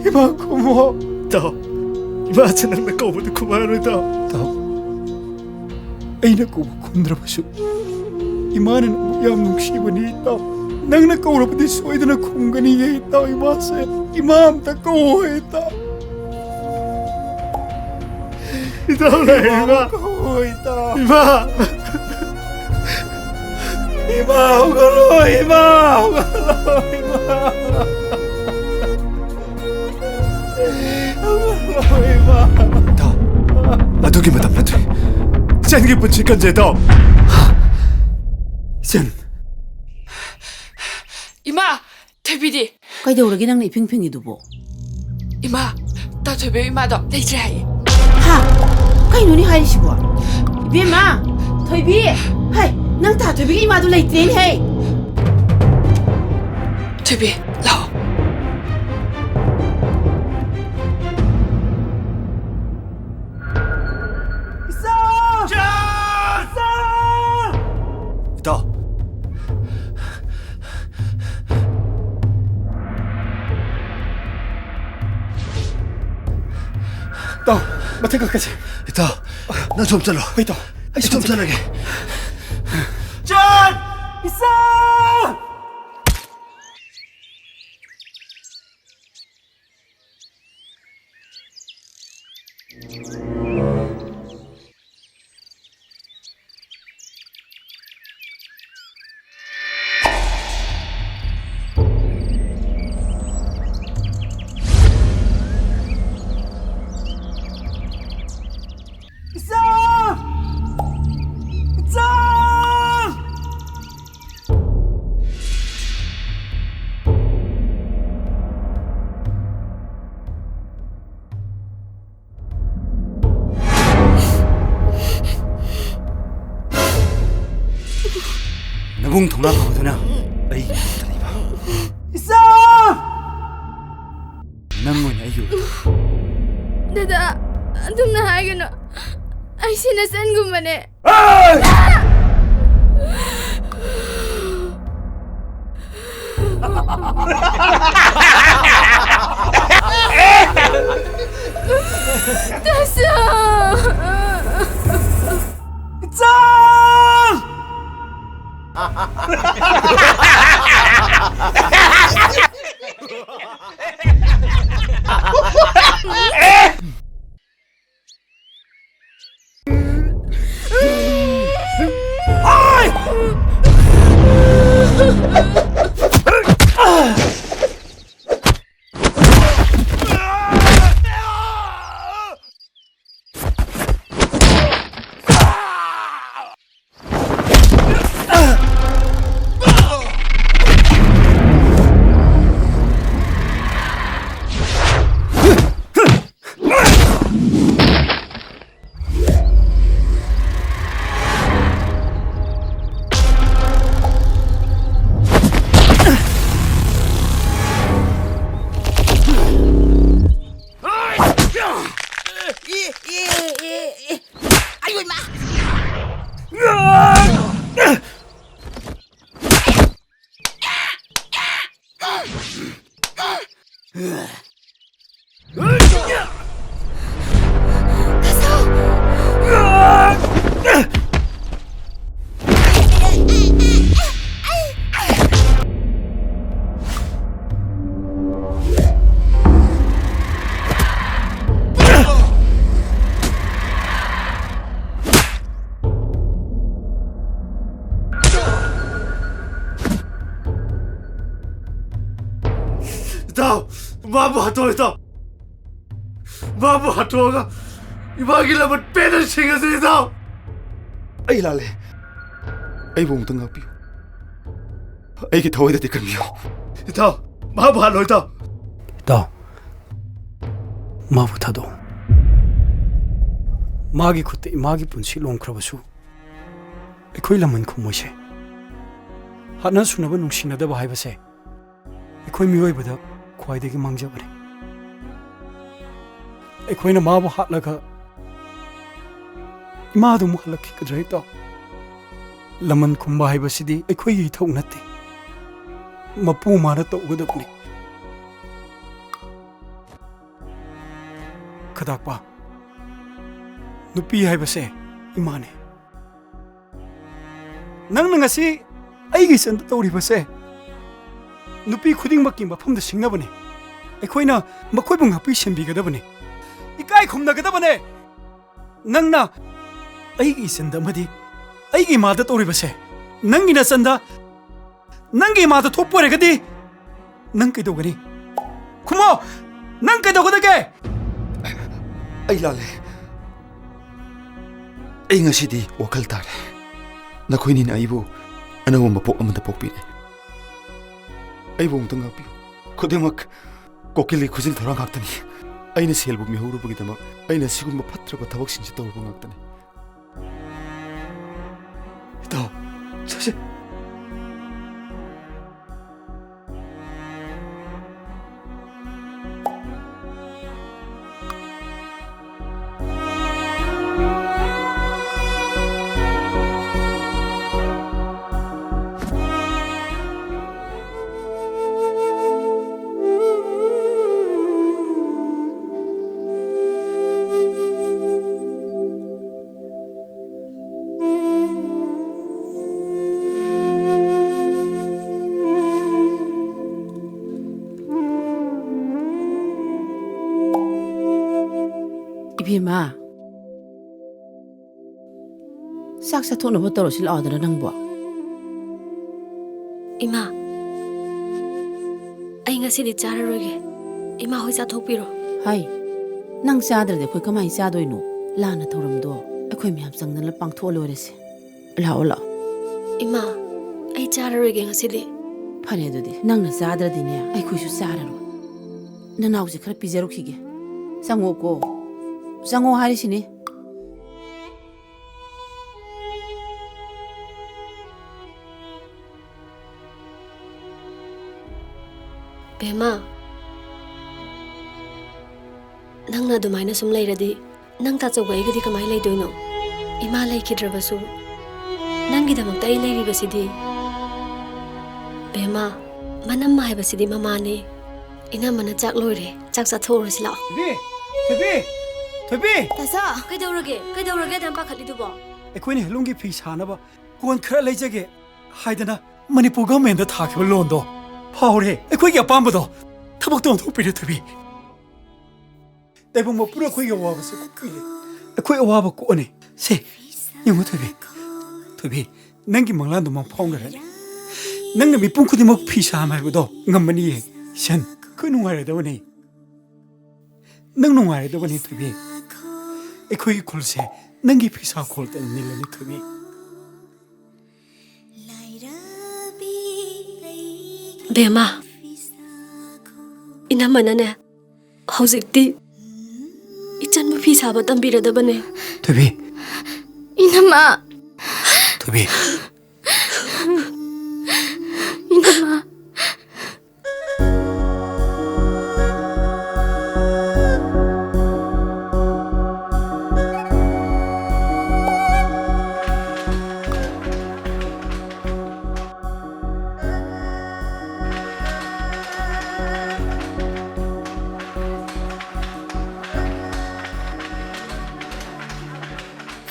ꯏꯃꯥ, ꯈꯨꯝꯃꯣ꯫ ꯇꯥꯎ, ꯏꯃꯥꯁꯦ ꯅꯪꯅ ꯀꯧꯕꯗꯨ ꯈꯨꯝꯃꯔꯣꯏ, ꯇꯥꯎ꯫ ꯇꯥꯎ, ꯑꯩꯅ ꯀꯧꯕ ꯈꯨꯝꯗ꯭ꯔꯕꯁꯨ ꯏꯃꯥꯅ ꯅꯪꯕꯨ ꯌꯥꯝ ꯅꯨꯡꯁꯤꯕꯅꯤ, ꯏꯇꯥꯎ꯫ ꯅꯪꯅ ꯀꯧꯔꯕꯗꯤ ꯁꯣꯏꯗꯅ ꯈꯨꯝꯒꯅꯤꯌꯦ, ꯏꯇꯥꯎ꯫ ꯏꯃꯥꯁꯦ, ꯏꯃꯥ ꯑꯝꯇ ꯀꯧꯋꯣ, ꯏꯇꯥꯎ꯫ ꯏꯇꯥꯎ ꯂꯩ, ꯏꯃꯥ꯫ ꯏꯃꯥ ꯀꯧꯋꯣ, ꯏꯇꯥꯎ꯫ ꯏꯃꯥ! ꯏꯃꯥ, ꯍꯧꯒꯠꯂꯣ, ꯏꯃꯥ! ꯏꯆꯟꯒꯤ ꯄꯨꯟꯁꯤ ꯀꯟꯖꯦ, ꯏꯇꯥꯎ꯫ ꯏꯆꯟ꯫ ꯏꯃꯥ, ꯊꯣꯏꯕꯤꯗꯤ? ꯀꯩꯗꯧꯔꯒꯦ ꯅꯪꯅ ꯏꯐꯤꯡ ꯐꯤꯡꯉꯤꯗꯨꯕꯣ? ꯏꯃꯥ, ꯇꯥ ꯊꯣꯏꯕꯤ ꯏꯃꯥꯗꯣ ꯂꯩꯇ꯭ꯔꯦ ꯍꯥꯏꯌꯦ꯫ ꯍꯥ? ꯀꯩꯅꯣꯅꯦ ꯍꯥꯏꯔꯤꯁꯤꯕꯣ? ꯏꯕꯦꯝꯃ, ꯊꯣꯏꯕꯤ! ꯍꯩ, ꯅꯪ ꯇꯥ ꯊꯣꯏꯕꯤꯒꯤ ꯏꯃꯥꯗꯣ ꯂꯩꯇ꯭ꯔꯦꯅꯦꯍꯦ! ꯊꯣꯏꯕꯤ, ꯂꯥꯛꯑꯣ꯫ ꯏꯆꯥ! ꯏꯆꯥ! ꯏꯇꯥꯎ꯫ ꯏꯇꯥꯎ, ꯃꯊꯛ ꯀꯥꯈꯠꯁꯦ꯫ ꯏꯇꯥꯎ, ꯅꯪ ꯁꯣꯝ ꯆꯠꯂꯣ꯫ ꯍꯣꯏ, ꯏꯇꯥꯎ꯫ ꯑꯩ ꯁꯣꯝ ꯆꯠꯂꯒꯦ꯫ ꯏꯆꯥ! ꯏꯆꯥ! ꯏꯆꯥ! ꯏꯆꯥ! ꯅꯕꯨꯡ ꯊꯧꯅꯥ ꯐꯕꯗꯨꯅ ꯑꯩꯒꯤ ꯃꯍꯨꯠꯇꯅꯤꯕ꯫ ꯏꯆꯥ! ꯅꯪ ꯑꯣꯏꯅ ꯑꯩꯒꯤ ꯑꯣꯏꯔꯣ꯫ ꯗꯗꯥ, ꯑꯗꯨꯝꯅ ꯍꯥꯏꯒꯅꯨ꯫ ꯑꯩꯁꯦ ꯅꯆꯟꯒꯨꯝꯕꯅꯦ꯫ ꯇꯥꯁꯨ! ꯏꯆꯥ! ꯏꯇꯥꯎ, ꯃꯥꯕꯨ ꯍꯥꯠꯇꯣꯛꯑꯣ, ꯏꯇꯥꯎ꯫ ꯃꯥꯕꯨ ꯍꯥꯠꯇꯣꯛꯑꯒ ꯏꯃꯥꯒꯤ ꯂꯃꯟ ꯄꯦꯟꯅ ꯁꯤꯡꯉꯁꯤ, ꯏꯇꯥꯎ꯫ ꯑꯩ ꯂꯥꯜꯂꯦ꯫ ꯑꯩꯕꯨ ꯑꯃꯨꯛꯇꯪ ꯉꯥꯛꯄꯤꯌꯨ꯫ ꯑꯩꯒꯤ ꯊꯋꯥꯏꯗꯗꯤ ꯀꯟꯕꯤꯌꯨ꯫ ꯏꯇꯥꯎ, ꯃꯥꯕꯨ ꯍꯥꯠꯂꯣ, ꯏꯇꯥꯎ꯫ ꯏꯇꯥꯎ, ꯃꯥꯕꯨ ꯊꯥꯗꯣꯛꯑꯣ꯫ ꯃꯥꯒꯤ ꯈꯨꯠꯇ ꯏꯃꯥꯒꯤ ꯄꯨꯟꯁꯤ ꯂꯣꯝꯈ꯭ꯔꯕꯁꯨ ꯑꯩꯈꯣꯏ ꯂꯃꯟ ꯈꯨꯝꯃꯣꯏꯁꯦ꯫ ꯍꯥꯠꯅ ꯁꯨꯅꯕ ꯅꯨꯡꯁꯤꯅꯗꯕ ꯍꯥꯏꯕꯁꯦ ꯑꯩꯈꯣꯏ ꯃꯤꯑꯣꯏꯕꯗ ꯈ꯭ꯋꯥꯏꯗꯒꯤ ꯃꯥꯡꯖꯕꯅꯤ꯫ ꯑꯩꯈꯣꯏꯅ ꯃꯥꯕꯨ ꯍꯥꯠꯂꯒ ꯏꯃꯥꯗꯨ ꯑꯃꯨꯛ ꯍꯜꯂꯛꯈꯤꯒꯗ꯭ꯔꯥ, ꯏꯇꯥꯎ? ꯂꯃꯟ ꯈꯨꯝꯕ ꯍꯥꯏꯕꯁꯤꯗꯤ ꯑꯩꯈꯣꯏꯒꯤ ꯏꯊꯧ ꯅꯠꯇꯦ, ꯃꯄꯨ ꯃꯥꯅ ꯇꯧꯒꯗꯕꯅꯤ꯫ ꯈꯗꯥꯛꯄ, ꯅꯨꯄꯤ ꯍꯥꯏꯕꯁꯦ ꯏꯃꯥꯅꯦ꯫ ꯅꯪꯅ ꯉꯁꯤ ꯑꯩꯒꯤ ꯏꯆꯟꯗ ꯇꯧꯔꯤꯕꯁꯦ ꯅꯨꯄꯤ ꯈꯨꯗꯤꯡꯃꯛꯀꯤ ꯃꯐꯝꯗ ꯁꯤꯡꯅꯕꯅꯤ꯫ ꯑꯩꯈꯣꯏꯅ ꯃꯈꯣꯏꯕꯨ ꯉꯥꯛꯄꯤ ꯁꯦꯟꯕꯤꯒꯗꯕꯅꯤ, ꯏꯀꯥꯏ ꯈꯨꯝꯅꯒꯗꯕꯅꯦ꯫ ꯅꯪꯅ ꯑꯩꯒꯤ ꯏꯆꯟꯗ ꯑꯃꯗꯤ ꯑꯩꯒꯤ ꯏꯃꯥꯗ ꯇꯧꯔꯤꯕꯁꯦ ꯅꯪꯒꯤ ꯅꯆꯟꯗ, ꯅꯪꯒꯤ ꯏꯃꯥꯗ ꯊꯣꯛꯄ ꯑꯣꯏꯔꯒꯗꯤ ꯅꯪ ꯀꯩꯗꯧꯒꯅꯤ? ꯈꯨꯝꯃꯣ! ꯅꯪ ꯀꯩꯗꯧꯒꯗꯒꯦ? ꯑꯩ ꯂꯥꯜꯂꯦ꯫ ꯑꯩ ꯉꯁꯤꯗꯤ ꯋꯥꯈꯜ ꯇꯥꯔꯦ꯫ ꯅꯈꯣꯏꯅꯤꯅ ꯑꯩꯕꯨ ꯑꯅꯧꯕ ꯃꯄꯣꯛ ꯑꯃꯗ ꯄꯣꯛꯄꯤꯔꯦ꯫ ꯑꯩꯕꯨ ꯑꯃꯨꯛꯇ ꯉꯥꯛꯄꯤꯌꯨ꯫ ꯈꯨꯗꯤꯡꯃꯛ ꯀꯣꯀꯤꯜꯒꯤ ꯈꯨꯖꯤꯟ ꯊꯧꯔꯥꯡ ꯉꯥꯛꯇꯅꯤ꯫ ꯑꯩꯅ ꯁꯦꯜꯕꯨ ꯃꯤꯍꯧꯔꯨꯕꯒꯤꯗꯃꯛ ꯑꯩꯅ ꯁꯤꯒꯨꯝꯕ ꯐꯠꯇ꯭ꯔꯕ ꯊꯕꯛꯁꯤꯡꯁꯤ ꯇꯧꯔꯨꯕ ꯉꯥꯛꯇꯅꯤ꯫ ꯏꯇꯥꯎ, ꯆꯠꯁꯤ꯫ ꯏꯃꯥ, ꯆꯥꯛ ꯆꯥꯊꯣꯛꯅꯕ ꯇꯧꯔꯁꯤ ꯂꯥꯛꯑꯣꯗꯅ ꯅꯪꯕꯣ꯫ ꯏꯃꯥ, ꯑꯩ ꯉꯁꯤꯗꯤ ꯆꯥꯔꯔꯣꯏꯒꯦ꯫ ꯏꯃꯥ ꯍꯣꯏ ꯆꯥꯊꯣꯛꯄꯤꯔꯣ꯫ ꯍꯥꯏ, ꯅꯪ ꯆꯥꯗ꯭ꯔꯗꯤ ꯑꯩꯈꯣꯏ ꯀꯃꯥꯏꯅ ꯆꯥꯗꯣꯏꯅꯣ? ꯂꯥꯟꯅ ꯊꯧꯔꯝꯗꯣ ꯑꯩꯈꯣꯏ ꯃꯌꯥꯝ ꯆꯪꯗꯅ ꯄꯥꯡꯊꯣꯛꯑ ꯂꯣꯏꯔꯦꯁꯦ꯫ ꯂꯥꯛꯑꯣ, ꯂꯥꯛꯑꯣ꯫ ꯏꯃꯥ, ꯑꯩ ꯆꯥꯔꯔꯣꯏꯒꯦ ꯉꯁꯤꯗꯤ꯫ ꯐꯔꯦ ꯑꯗꯨꯗꯤ, ꯅꯪꯅ ꯆꯥꯗ꯭ꯔꯗꯤꯅꯦ, ꯑꯩꯈꯣꯏꯁꯨ ꯆꯥꯔꯔꯣꯏ꯫ ꯅꯅꯥꯎꯁꯦ ꯈꯔ ꯄꯤꯖꯔꯨꯈꯤꯒꯦ꯫ ꯆꯪꯉꯣꯀꯣ, ꯆꯪꯉꯣ ꯍꯥꯏꯔꯤꯁꯤꯅꯤ꯫ ꯕꯦꯝꯃ, ꯅꯪꯅ ꯑꯗꯨꯃꯥꯏꯅ ꯁꯨꯝ ꯂꯩꯔꯗꯤ, ꯅꯪ ꯇꯥꯆꯧꯒ ꯑꯩꯒꯗꯤ ꯀꯃꯥꯏꯅ ꯂꯩꯗꯣꯏꯅꯣ? ꯏꯃꯥ ꯂꯩꯈꯤꯗ꯭ꯔꯕꯁꯨ, ꯅꯪꯒꯤꯗꯃꯛꯇ ꯑꯩ ꯂꯩꯔꯤꯕꯁꯤꯗꯤ꯫ ꯕꯦꯝꯃ, ꯃꯅꯝꯃ ꯍꯥꯏꯕꯁꯤꯗꯤ ꯃꯃꯥꯅꯤ꯫ ꯏꯅꯝꯃꯅ ꯆꯥꯛ ꯂꯣꯏꯔꯦ, ꯆꯥꯛ ꯆꯥꯊꯣꯛꯎꯔꯁꯤ ꯂꯥꯛꯑꯣ꯫ ꯊꯣꯏꯕꯤ! ꯊꯣꯏꯕꯤ! ꯊꯣꯏꯕꯤ! ꯇꯥꯆꯧ! ꯀꯩꯗꯧꯔꯒꯦ? ꯀꯩꯗꯧꯔꯒꯦ ꯑꯗꯨꯌꯥꯝ ꯄꯥꯈꯠꯂꯤꯗꯨꯕꯣ? ꯑꯩꯈꯣꯏꯅ ꯍꯦꯟꯂꯨꯝꯒꯤ ꯐꯤ ꯁꯥꯅꯕ ꯀꯣꯟ ꯈꯔ ꯂꯩꯖꯒꯦ ꯍꯥꯏꯗꯅ ꯃꯅꯤꯄꯨꯔ ꯒꯚꯔꯟꯃꯦꯟꯗ ꯊꯥꯈꯤꯕ ꯂꯣꯟꯗꯣ ꯐꯥꯎꯔꯦ꯫ ꯑꯩꯈꯣꯏꯒꯤ ꯑꯄꯥꯝꯕꯗꯣ ꯊꯕꯛꯇꯣ ꯑꯣꯟꯊꯣꯛꯄꯤꯔꯦ, ꯊꯣꯏꯕꯤ꯫ ꯇꯥꯏꯕꯪ ꯃꯄꯨꯅ ꯑꯩꯈꯣꯏꯒꯤ ꯑꯋꯥꯕꯁꯦ ꯀꯣꯛꯄꯤꯔꯦ꯫ ꯑꯩꯈꯣꯏ ꯑꯋꯥꯕ ꯀꯣꯛꯑꯅꯤ꯫ ꯁꯦ, ꯌꯦꯡꯉꯨ, ꯊꯣꯏꯕꯤ꯫ ꯊꯣꯏꯕꯤ, ꯅꯪꯒꯤ ꯃꯪꯂꯥꯟꯗꯣ ꯃꯪꯐꯥꯎꯅꯔꯅꯤ꯫ ꯅꯪꯅ ꯃꯤꯄꯨꯝ ꯈꯨꯗꯤꯡꯃꯛ ꯐꯤ ꯁꯥꯍꯟꯕ ꯍꯥꯏꯕꯗꯣ ꯉꯝꯃꯅꯤꯌꯦ꯫ ꯏꯁꯟ, ꯑꯩꯈꯣꯏ ꯅꯨꯡꯉꯥꯏꯔꯗꯕꯅꯤ꯫ ꯅꯪ ꯅꯨꯡꯉꯥꯏꯔꯗꯕꯅꯤ, ꯊꯣꯏꯕꯤ꯫ ꯑꯩꯈꯣꯏꯒꯤ ꯈꯨꯜꯁꯦ ꯅꯪꯒꯤ ꯐꯤꯁꯥ ꯈꯣꯜꯇꯅ ꯅꯤꯜꯂꯅꯤ, ꯊꯣꯏꯕꯤ꯫ ꯕꯦꯝꯃ, ꯏꯅꯝꯃꯅꯅꯦ, ꯍꯧꯖꯤꯛꯇꯤ ꯏꯆꯟꯕꯨ ꯐꯤ ꯁꯥꯕ ꯇꯝꯕꯤꯔꯗꯕꯅꯦ꯫ ꯊꯣꯏꯕꯤ꯫ ꯏꯅꯝꯃ! ꯊꯣꯏꯕꯤ꯫ ꯏꯅꯝꯃ!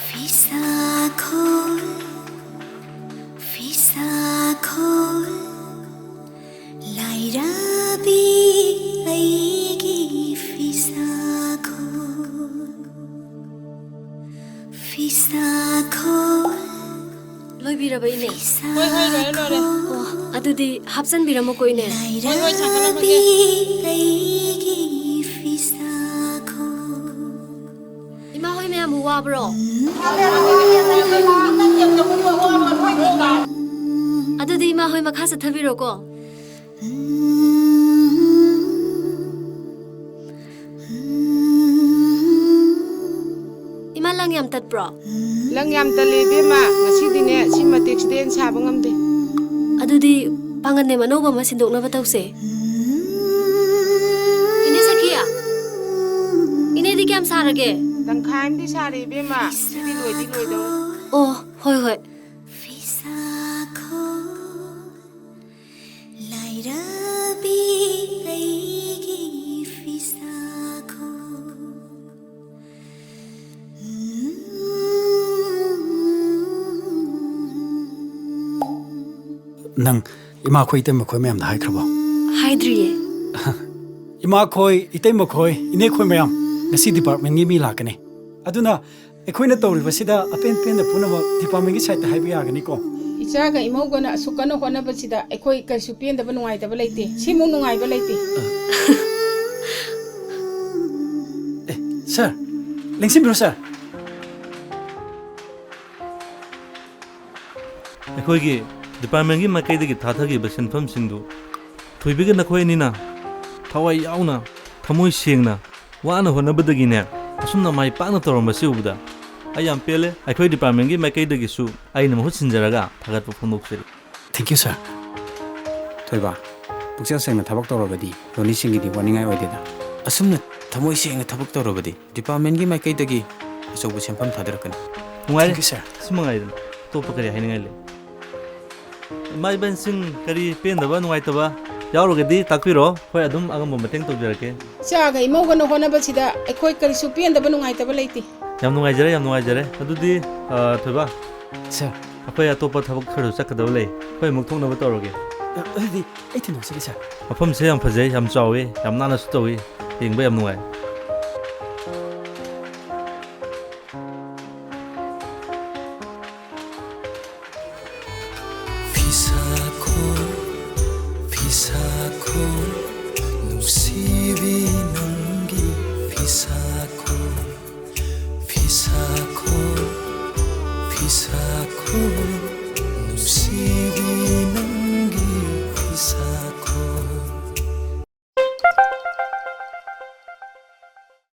ꯐꯤꯁꯥꯈꯣ, ꯐꯤꯁꯥꯈꯣ, ꯔꯕ ꯏꯅꯦ? ꯍꯣꯏ, ꯍꯣꯏ, ꯂꯣꯏꯔꯦ, ꯂꯣꯏꯔꯦ꯫ ꯑꯣ, ꯑꯗꯨꯗꯤ ꯍꯥꯞꯆꯟꯕꯤꯔꯝꯃꯣꯀꯣ, ꯏꯅꯦ꯫ ꯍꯣꯏ, ꯍꯣꯏ, ꯊꯥꯡꯒꯠꯂꯝꯃꯒꯦ꯫ ꯏꯃꯥ ꯍꯣꯏ ꯃꯌꯥꯝꯕꯨ ꯋꯥꯕ꯭ꯔꯣ? ꯑꯗꯨꯗꯤ ꯏꯃꯥ ꯍꯣꯏ ꯃꯈꯥ ꯆꯠꯊꯕꯤꯔꯣꯀꯣ꯫ ꯏꯃꯥ, ꯂꯪ ꯌꯥꯝ ꯇꯠꯄ꯭ꯔꯣ? ꯂꯪ ꯌꯥꯝ ꯇꯜꯂꯦ, ꯏꯕꯦꯝꯃ꯫ ꯉꯁꯤꯗꯤꯅꯦ, ꯁꯤ ꯃꯇꯦꯛꯁꯤꯗꯩ ꯍꯦꯟꯅ ꯁꯥꯕ ꯉꯝꯗꯦ꯫ ꯑꯗꯨꯗꯤ ꯄꯥꯡꯒꯟꯗꯦꯝ ꯑꯅꯧꯕ ꯑꯃ ꯁꯤꯟꯗꯣꯛꯅꯕ ꯇꯧꯁꯦ꯫ ꯏꯅꯦ ꯁꯈꯤꯌꯥ, ꯏꯅꯦꯗꯤ ꯀꯌꯥꯝ ꯁꯥꯔꯒꯦ? ꯇꯪꯈꯥꯏ ꯑꯃꯗꯤ ꯁꯥꯔꯦ, ꯏꯕꯦꯝꯃ꯫ ꯁꯤꯗꯤ ꯂꯣꯏꯗꯤ ꯂꯣꯏꯗꯧꯔꯦ꯫ ꯑꯣ, ꯍꯣꯏ, ꯍꯣꯏ꯫ ꯐꯤꯁꯥꯈꯣ, ꯂꯥꯏꯔꯕꯤ ꯑꯩꯒꯤ ꯐꯤꯁꯥꯈꯣ꯫ ꯅꯪ ꯏꯃꯥꯈꯣꯏ, ꯏꯇꯩꯃꯈꯣꯏ ꯃꯌꯥꯝꯗ ꯍꯥꯏꯈ꯭ꯔꯕꯣ? ꯍꯥꯏꯗ꯭ꯔꯤꯌꯦ꯫ ꯏꯃꯥꯈꯣꯏ, ꯏꯇꯩꯃꯈꯣꯏ, ꯏꯅꯦꯈꯣꯏ ꯃꯌꯥꯝ, ꯉꯁꯤ ꯗꯤꯄꯥꯔꯠꯃꯦꯟꯒꯤ ꯃꯤ ꯂꯥꯛꯀꯅꯤ꯫ ꯑꯗꯨꯅ ꯑꯩꯈꯣꯏꯅ ꯇꯧꯔꯤꯕꯁꯤꯗ ꯑꯄꯦꯟ ꯄꯦꯟꯗ ꯄꯨꯝꯅꯃꯛ ꯗꯤꯄꯥꯔꯠꯃꯦꯟꯒꯤ ꯁꯥꯏꯠꯇ ꯍꯥꯏꯕ ꯌꯥꯒꯅꯤꯀꯣ? ꯏꯆꯥꯒ ꯏꯃꯧꯒꯅ ꯑꯁꯨꯛ ꯀꯟꯅ ꯍꯣꯠꯅꯕꯁꯤꯗ ꯑꯩꯈꯣꯏ ꯀꯔꯤꯁꯨ ꯄꯦꯟꯗꯕ, ꯅꯨꯡꯉꯥꯏꯇꯕ ꯂꯩꯇꯦ꯫ ꯁꯤꯃꯨꯛ ꯅꯨꯡꯉꯥꯏꯕ ꯂꯩꯇꯦ꯫ ꯑꯦ, ꯁꯥꯔ, ꯂꯦꯡꯁꯤꯟꯕꯤꯔꯣ, ꯁꯥꯔ꯫ ꯑꯩꯈꯣꯏꯒꯤ ꯗꯤꯄꯥꯔꯠꯃꯦꯟꯒꯤ ꯃꯥꯏꯀꯩꯗꯒꯤ ꯊꯥꯊꯈꯤꯕ ꯁꯦꯟꯐꯝꯁꯤꯡꯗꯨ ꯊꯣꯏꯕꯤꯒ ꯅꯈꯣꯏ ꯑꯅꯤꯅ ꯊꯋꯥꯏ ꯌꯥꯎꯅ, ꯊꯃꯣꯏ ꯁꯦꯡꯅ, ꯋꯥꯅ ꯍꯣꯠꯅꯕꯗꯒꯤꯅꯦ, ꯑꯁꯨꯝꯅ ꯃꯥꯏ ꯄꯥꯛꯅ ꯇꯧꯔꯝꯕꯁꯤ ꯎꯕꯗ ꯑꯩ ꯌꯥꯝ ꯄꯦꯜꯂꯦ꯫ ꯑꯩꯈꯣꯏ ꯗꯤꯄꯥꯔꯠꯃꯦꯟꯒꯤ ꯃꯥꯏꯀꯩꯗꯒꯤꯁꯨ ꯑꯩꯅ ꯃꯍꯨꯠ ꯁꯤꯟꯖꯔꯒ ꯊꯥꯒꯠꯄ ꯐꯣꯡꯗꯣꯛꯆꯔꯤ꯫ Thank you, sir꯫ ꯊꯣꯏꯕ, ꯄꯨꯛꯆꯦꯜ ꯁꯦꯡꯅ ꯊꯕꯛ ꯇꯧꯔꯕꯗꯤ ꯂꯣꯟꯂꯤꯁꯤꯡꯒꯤꯗꯤ ꯋꯥꯅꯤꯡꯉꯥꯏ ꯑꯣꯏꯗꯦꯗ꯫ ꯑꯁꯨꯝꯅ ꯊꯃꯣꯏ ꯁꯦꯡꯅ ꯊꯕꯛ ꯇꯧꯔꯕꯗꯤ ꯗꯤꯄꯥꯔꯠꯃꯦꯟꯒꯤ ꯃꯥꯏꯀꯩꯗꯒꯤ ꯑꯆꯧꯕ ꯁꯦꯟꯐꯝ ꯊꯥꯗꯔꯛꯀꯅꯤ꯫ ꯅꯨꯡꯉꯥꯏꯔꯦ꯫ Thank you, sir꯫ ꯁꯤ ꯃꯉꯥꯏꯗꯅ꯫ ꯑꯇꯣꯞꯄ ꯀꯔꯤ ꯍꯥꯏꯅꯤꯡꯉꯥꯏ ꯂꯩ? ꯏꯃꯥ ꯏꯕꯦꯟꯁꯤꯡ, ꯀꯔꯤ ꯄꯦꯟꯗꯕ, ꯅꯨꯡꯉꯥꯏꯇꯕ ꯌꯥꯎꯔꯒꯗꯤ ꯇꯥꯛꯄꯤꯔꯣ꯫ ꯍꯣꯏ, ꯑꯗꯨꯝ ꯑꯉꯝꯕ ꯃꯇꯦꯡ ꯇꯧꯖꯔꯛꯀꯦ꯫ ꯏꯆꯥꯒ ꯏꯃꯧꯒꯅ ꯍꯣꯠꯅꯕꯁꯤꯗ ꯑꯩꯈꯣꯏ ꯀꯔꯤꯁꯨ ꯄꯦꯟꯗꯕ, ꯅꯨꯡꯉꯥꯏꯇꯕ ꯂꯩꯇꯦ꯫ ꯌꯥꯝ ꯅꯨꯡꯉꯥꯏꯖꯔꯦ, ꯌꯥꯝ ꯅꯨꯡꯉꯥꯏꯖꯔꯦ꯫ ꯑꯗꯨꯗꯤ, ꯑ, ꯊꯣꯏꯕ, sir꯫ ꯑꯩꯈꯣꯏ ꯑꯇꯣꯞꯄ ꯊꯕꯛ ꯈꯔꯁꯨ ꯆꯠꯀꯗꯕ ꯂꯩ꯫ ꯑꯩꯈꯣꯏ ꯑꯃꯨꯛ ꯊꯣꯛꯅꯕ ꯇꯧꯔꯒꯦ꯫ ꯑ, ꯑꯗꯨꯗꯤ ꯑꯩ ꯊꯤꯟꯗꯣꯛꯆꯒꯦ, sir꯫ ꯃꯐꯝꯁꯦ ꯌꯥꯝ ꯐꯖꯩ, ꯌꯥꯝ ꯆꯥꯎꯋꯤ, ꯌꯥꯝ ꯅꯥꯟꯅꯁꯨ ꯇꯧꯏ, ꯌꯦꯡꯕ ꯌꯥꯝ ꯅꯨꯡꯉꯥꯏ꯫ ꯐꯤꯁꯥꯈꯣ, ꯅꯨꯡꯁꯤꯕꯤ ꯅꯪꯒꯤ ꯐꯤꯁꯥꯈꯣ, ꯐꯤꯁꯥꯈꯣ, ꯐꯤꯁꯥꯈꯣ, ꯅꯨꯡꯁꯤꯕꯤ